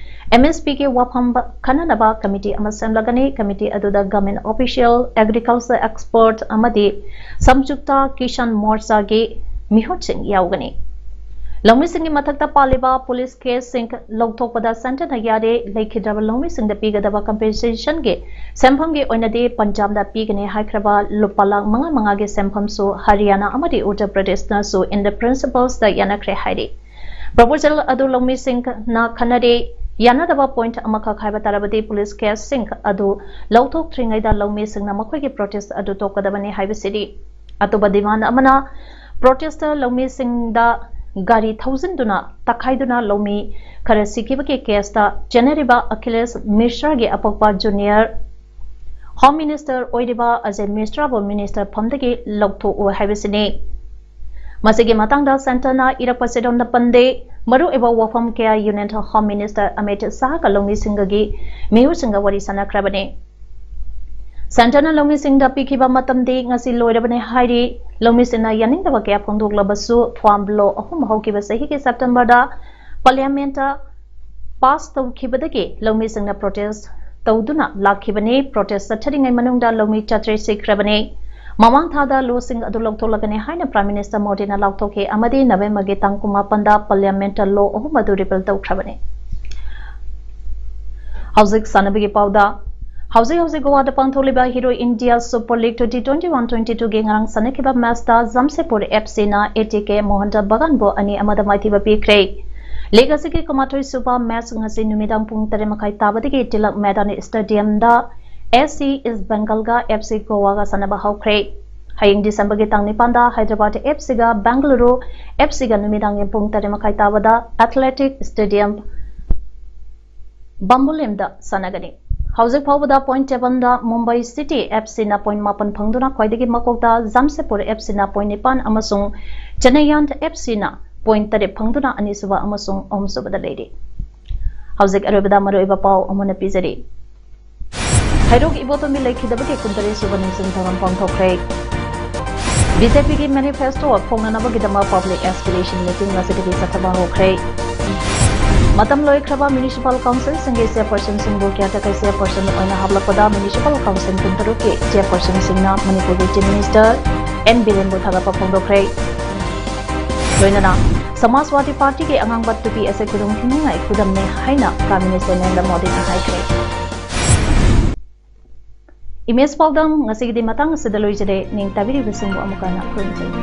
ꯑꯦꯝ ꯑꯦꯁ ꯄꯤꯒꯤ ꯋꯥꯐꯝ ꯈꯟꯅꯅꯕ ꯀꯃꯤꯇꯤ ꯑꯃ ꯁꯦꯝꯂꯒꯅꯤ꯫ ꯀꯃꯤꯇꯤ ꯑꯗꯨꯗ ꯒꯚꯔꯟꯃꯦꯟꯠ ꯑꯣꯐꯤꯁꯤꯌꯦꯜ, ꯑꯦꯒ꯭ꯔꯤꯀꯜꯆꯔ ꯑꯦꯛꯁꯄꯔꯠ ꯑꯃꯗꯤ ꯁꯝꯖꯨꯛꯇ ꯀꯤꯁꯥꯟ ꯃꯣꯔꯆꯥꯒꯤ ꯃꯤꯍꯨꯠꯁꯤꯡ ꯌꯥꯎꯒꯅꯤ꯫ ꯂꯧꯃꯤꯁꯤꯡꯒꯤ ꯃꯊꯛꯇ ꯄꯥꯜꯂꯤꯕ ꯄꯨꯂꯤꯁ ꯀꯦꯁꯁꯤꯡ ꯂꯧꯊꯣꯛꯄꯗ ꯁꯦꯟꯇꯔꯅ ꯌꯥꯔꯦ꯫ ꯂꯩꯈꯤꯗ꯭ꯔꯕ ꯂꯧꯃꯤꯁꯤꯡꯗ ꯄꯤꯒꯗꯕ ꯀꯝꯄꯦꯟꯁꯦꯁꯟꯒꯤ ꯁꯦꯟꯐꯝꯒꯤ ꯑꯣꯏꯅꯗꯤ ꯄꯟꯖꯥꯕꯗ ꯄꯤꯒꯅꯤ ꯍꯥꯏꯈ꯭ꯔꯕ ꯂꯨꯄꯥ ꯂꯥꯈ ꯃꯉꯥ ꯃꯉꯥꯒꯤ ꯁꯦꯟꯐꯝꯁꯨ ꯍꯔꯤꯌꯥꯅꯥ ꯑꯃꯗꯤ ꯎꯠꯇꯔ ꯄ꯭ꯔꯗꯦꯁꯅꯁꯨ in the principles ꯇ ꯌꯥꯅꯈ꯭ꯔꯦ ꯍꯥꯏꯔꯤ꯫ ꯄ꯭ꯔꯣꯄꯣꯖꯦꯜ ꯑꯗꯨ ꯂꯧꯃꯤꯁꯤꯡꯅ ꯈꯟꯅꯔꯦ꯫ ꯌꯥꯅꯗꯕ ꯄꯣꯏꯟꯠ ꯑꯃꯈꯛ ꯍꯥꯏꯕ ꯇꯥꯔꯕꯗꯤ ꯄꯨꯂꯤꯁ ꯀꯦꯁꯁꯤꯡ ꯑꯗꯨ ꯂꯧꯊꯣꯛꯇ꯭ꯔꯤꯉꯩꯗ ꯂꯧꯃꯤꯁꯤꯡꯅ ꯃꯈꯣꯏꯒꯤ ꯄ꯭ꯔꯣꯇꯦꯁ ꯑꯗꯨ ꯇꯣꯛꯀꯗꯕꯅꯤ ꯍꯥꯏꯕꯁꯤꯅꯤ꯫ ꯑꯇꯣꯞꯄ ꯗꯤꯃꯥꯟ ꯑꯃꯅ ꯄ꯭ꯔꯣꯇꯦꯁꯇ ꯂꯧꯃꯤꯁꯤꯡꯗ ꯒꯥꯔꯤ ꯊꯧꯖꯤꯟꯗꯨꯅ ꯇꯛꯈꯥꯏꯗꯨꯅ ꯂꯧꯃꯤ ꯈꯔ ꯁꯤꯈꯤꯕꯒꯤ ꯀꯦꯁꯇ ꯆꯦꯟꯅꯔꯤꯕ ꯑꯈꯤꯂꯦꯁ ꯃꯤꯁ꯭ꯔꯥꯒꯤ ꯑꯄꯣꯛꯄ ꯖꯨꯅꯤꯌꯔ ꯍꯣꯝ ꯃꯤꯅꯤꯁꯇꯔ ꯑꯣꯏꯔꯤꯕ ꯑꯖꯦ ꯃꯤꯁ꯭ꯔꯥꯕꯨ ꯃꯤꯅꯤꯁꯇꯔ ꯐꯝꯗꯒꯤ ꯂꯧꯊꯣꯛꯎ ꯍꯥꯏꯕꯁꯤꯅꯤ꯫ ꯃꯁꯤꯒꯤ ꯃꯇꯥꯡꯗ ꯁꯦꯟꯇꯔꯅ ꯏꯔꯛꯄ ꯆꯦꯔꯣꯜꯗ ꯄꯟꯗꯦ꯫ ꯃꯔꯨꯑꯣꯏꯕ ꯋꯥꯐꯝ ꯀꯌꯥ ꯌꯨꯅꯤꯌꯟ ꯍꯣꯝ ꯃꯤꯅꯤꯁꯇꯔ ꯑꯃꯤꯠ ꯁꯥꯍꯒ ꯂꯧꯃꯤꯁꯤꯡꯒꯤ ꯃꯤꯍꯨꯠꯁꯤꯡꯒ ꯋꯥꯔꯤ ꯁꯥꯟꯅꯈ꯭ꯔꯕꯅꯤ꯫ ꯁꯦꯟꯇꯔꯅ ꯂꯧꯃꯤꯁꯤꯡꯗ ꯄꯤꯈꯤꯕ ꯃꯇꯝꯗꯤ ꯉꯁꯤ ꯂꯣꯏꯔꯕꯅꯤ ꯍꯥꯏꯔꯤ꯫ ꯂꯧꯃꯤꯁꯤꯡꯅ ꯌꯥꯅꯤꯡꯗꯕ ꯀꯌꯥ ꯐꯣꯡꯗꯣꯛꯂꯕꯁꯨ, ꯐꯥꯔꯝ ꯂꯣ ꯑꯍꯨꯝ ꯍꯧꯈꯤꯕ ꯆꯍꯤꯒꯤ ꯁꯦꯞꯇꯦꯝꯕꯔꯗ ꯄꯥꯔꯂꯤꯌꯥꯃꯦꯟꯠꯇ ꯄꯥꯁ ꯇꯧꯈꯤꯕꯗꯒꯤ ꯂꯧꯃꯤꯁꯤꯡꯅ ꯄ꯭ꯔꯣꯇꯦꯁ ꯇꯧꯗꯨꯅ ꯂꯥꯛꯈꯤꯕꯅꯤ꯫ ꯄ꯭ꯔꯣꯇꯦꯁ ꯆꯠꯊꯔꯤꯉꯩ ꯃꯅꯨꯡꯗ ꯂꯧꯃꯤ ꯆꯥꯇ꯭ꯔꯦꯠ ꯁꯤꯈ꯭ꯔꯕꯅꯤ꯫ ꯃꯃꯥꯡ ꯊꯥꯗ ꯂꯣꯁꯤꯡ ꯑꯗꯨ ꯂꯧꯊꯣꯛꯂꯒꯅꯤ ꯍꯥꯏꯅ ꯄ꯭ꯔꯥꯏꯝ ꯃꯤꯅꯤꯁꯇꯔ ꯃꯣꯗꯤꯅ ꯂꯥꯎꯊꯣꯛꯈꯤ ꯑꯃꯗꯤ ꯅꯕꯦꯝꯕꯔꯒꯤ ꯇꯥꯡ ꯀꯨꯟꯃꯥꯄꯟꯗ ꯄꯥꯔꯂꯤꯌꯥꯃꯦꯟꯠꯇ ꯂꯣ ꯑꯍꯨꯝ ꯑꯗꯨ ꯔꯤꯄꯤꯜ ꯇꯧꯈ꯭ꯔꯕꯅꯤ꯫ ꯍꯧꯖꯤꯛ ꯁꯥꯟꯅꯕꯒꯤ ꯄꯥꯎꯗ꯫ ꯍꯧꯖꯤꯛ ꯍꯧꯖꯤꯛ ꯒꯣꯋꯥꯗ ꯄꯥꯡꯊꯣꯛꯂꯤꯕ hero India super league twenty twenty-one twenty-two ꯒꯤ ꯉꯔꯥꯡ ꯁꯥꯟꯅꯈꯤꯕ ꯃꯦꯆꯇ ꯖꯝꯁꯦꯗꯄꯨꯔ F Cꯅ A T K ꯃꯣꯍꯟꯗ ꯕꯒꯥꯟꯕꯨ ꯑꯅꯤ ꯑꯃꯗ ꯃꯥꯏꯊꯤꯕ ꯄꯤꯈ꯭ꯔꯦ꯫ ꯂꯤꯒ ꯑꯁꯤꯒꯤ ꯀꯨꯟꯃꯥꯊꯣꯏ ꯁꯨꯕ ꯃꯦꯆ ꯉꯁꯤ ꯅꯨꯃꯤꯗꯥꯡ ꯄꯨꯡ ꯇꯔꯦꯠ ꯃꯈꯥꯏ ꯇꯥꯕꯗꯒꯤ tilak ꯃꯩꯗꯥꯟ ꯁ꯭ꯇꯦꯗꯤꯌꯝꯗ A C East Bengalꯒ F C ꯒꯣꯋꯥꯒ ꯁꯥꯟꯅꯕ ꯍꯧꯈ꯭ꯔꯦ꯫ ꯍꯌꯦꯡ ꯗꯤꯁꯦꯝꯕꯔꯒꯤ ꯇꯥꯡ ꯅꯤꯄꯥꯟꯗ ꯍꯥꯏꯗ꯭ꯔꯕꯥꯗ F Cꯒ ꯕꯦꯡꯒꯂꯨꯔꯨ F Cꯒ ꯅꯨꯃꯤꯗꯥꯡꯒꯤ ꯄꯨꯡ ꯇꯔꯦꯠ ꯃꯈꯥꯏ ꯇꯥꯕꯗ ꯑꯦꯊꯂꯦꯇꯤꯛ ꯁ꯭ꯇꯦꯗꯤꯌꯝ ꯕꯥꯝꯕꯣꯂꯤꯝꯗ ꯁꯥꯟꯅꯒꯅꯤ꯫ ꯍꯧꯖꯤꯛ ꯐꯥꯎꯕꯗ ꯄꯣꯏꯟꯠ ꯇꯦꯕꯜꯗ ꯃꯨꯝꯕꯥꯏ ꯁꯤꯇꯤ F Cꯅ ꯄꯣꯏꯟꯠ ꯃꯥꯄꯟ ꯐꯪꯗꯨꯅ ꯈ꯭ꯋꯥꯏꯗꯒꯤ ꯃꯀꯣꯛꯇ, ꯖꯥꯝꯁꯦꯗꯄꯨꯔ F Cꯅ ꯄꯣꯏꯟꯠ ꯅꯤꯄꯥꯟ ꯑꯃꯁꯨꯡ ꯆꯦꯟꯅꯥꯏꯌꯟ F Cꯅ ꯄꯣꯏꯟꯠ ꯇꯔꯦꯠ ꯐꯪꯗꯨꯅ ꯑꯅꯤꯁꯨꯕ ꯑꯃꯁꯨꯡ ꯑꯍꯨꯝꯁꯨꯕꯗ ꯂꯩꯔꯤ꯫ ꯍꯧꯖꯤꯛ ꯑꯔꯣꯏꯕꯗ ꯃꯔꯨꯑꯣꯏꯕ ꯄꯥꯎ ꯑꯃꯨꯛ ꯍꯟꯅ ꯄꯤꯖꯔꯤ꯫ ꯍꯩꯔꯣꯛ ꯏꯕꯣꯇꯣꯝꯕꯤ ꯂꯩꯈꯤꯗꯕꯒꯤ ꯀꯨꯟꯇꯔꯦꯠ ꯁꯨꯕ ꯅꯤꯡꯁꯤꯡ ꯊꯧꯔꯝ ꯄꯥꯡꯊꯣꯛꯈ꯭ꯔꯦ꯫ B J Pꯒꯤ manifesto ꯐꯣꯡꯅꯅꯕꯒꯤꯗꯃꯛ public aspiration meeting ꯉꯁꯤꯗꯒꯤ ꯆꯠꯊꯕ ꯍꯧꯈ꯭ꯔꯦ꯫ ꯃꯇꯝ ꯂꯣꯏꯈ꯭ꯔꯕ municipal councilꯁꯤꯡꯒꯤ chairpersonꯁꯤꯡꯕꯨ caretaker chairperson ꯑꯣꯏꯅ ꯍꯥꯞꯂꯛꯄꯗ municipal council ꯀꯨꯟꯇꯔꯨꯛꯀꯤ chairpersonꯁꯤꯡꯅ ꯃꯅꯤꯄꯨꯔꯒꯤ Chief Minister N Birenꯕꯨ ꯊꯥꯒꯠꯄ ꯐꯣꯡꯗꯣꯛꯈ꯭ꯔꯦ꯫ ꯂꯣꯏꯅꯅ ꯁꯃꯥꯖꯋꯥꯗꯤ ꯄꯥꯔꯇꯤꯒꯤ ꯑꯉꯥꯡꯕ ꯇꯨꯄꯤ ꯑꯁꯤ ꯈꯨꯗꯣꯡ ꯊꯤꯅꯤꯡꯉꯥꯏ ꯈꯨꯗꯝꯅꯤ ꯍꯥꯏꯅ Prime Minister ꯅꯔꯦꯟꯗ꯭ꯔ ꯃꯣꯗꯤꯅ ꯍꯥꯏꯈ꯭ꯔꯦ꯫ Image ꯄꯥꯎꯗꯝ ꯉꯁꯤꯒꯤꯗꯤ ꯃꯇꯥꯡ ꯑꯁꯤꯗ ꯂꯣꯏꯖꯔꯦ꯫ ꯅꯤꯡꯇꯥꯕꯤꯔꯤꯕꯁꯤꯡꯕꯨ ꯑꯃꯨꯛꯀ ꯍꯟꯅ ꯈꯨꯔꯨꯝꯖꯔꯤ꯫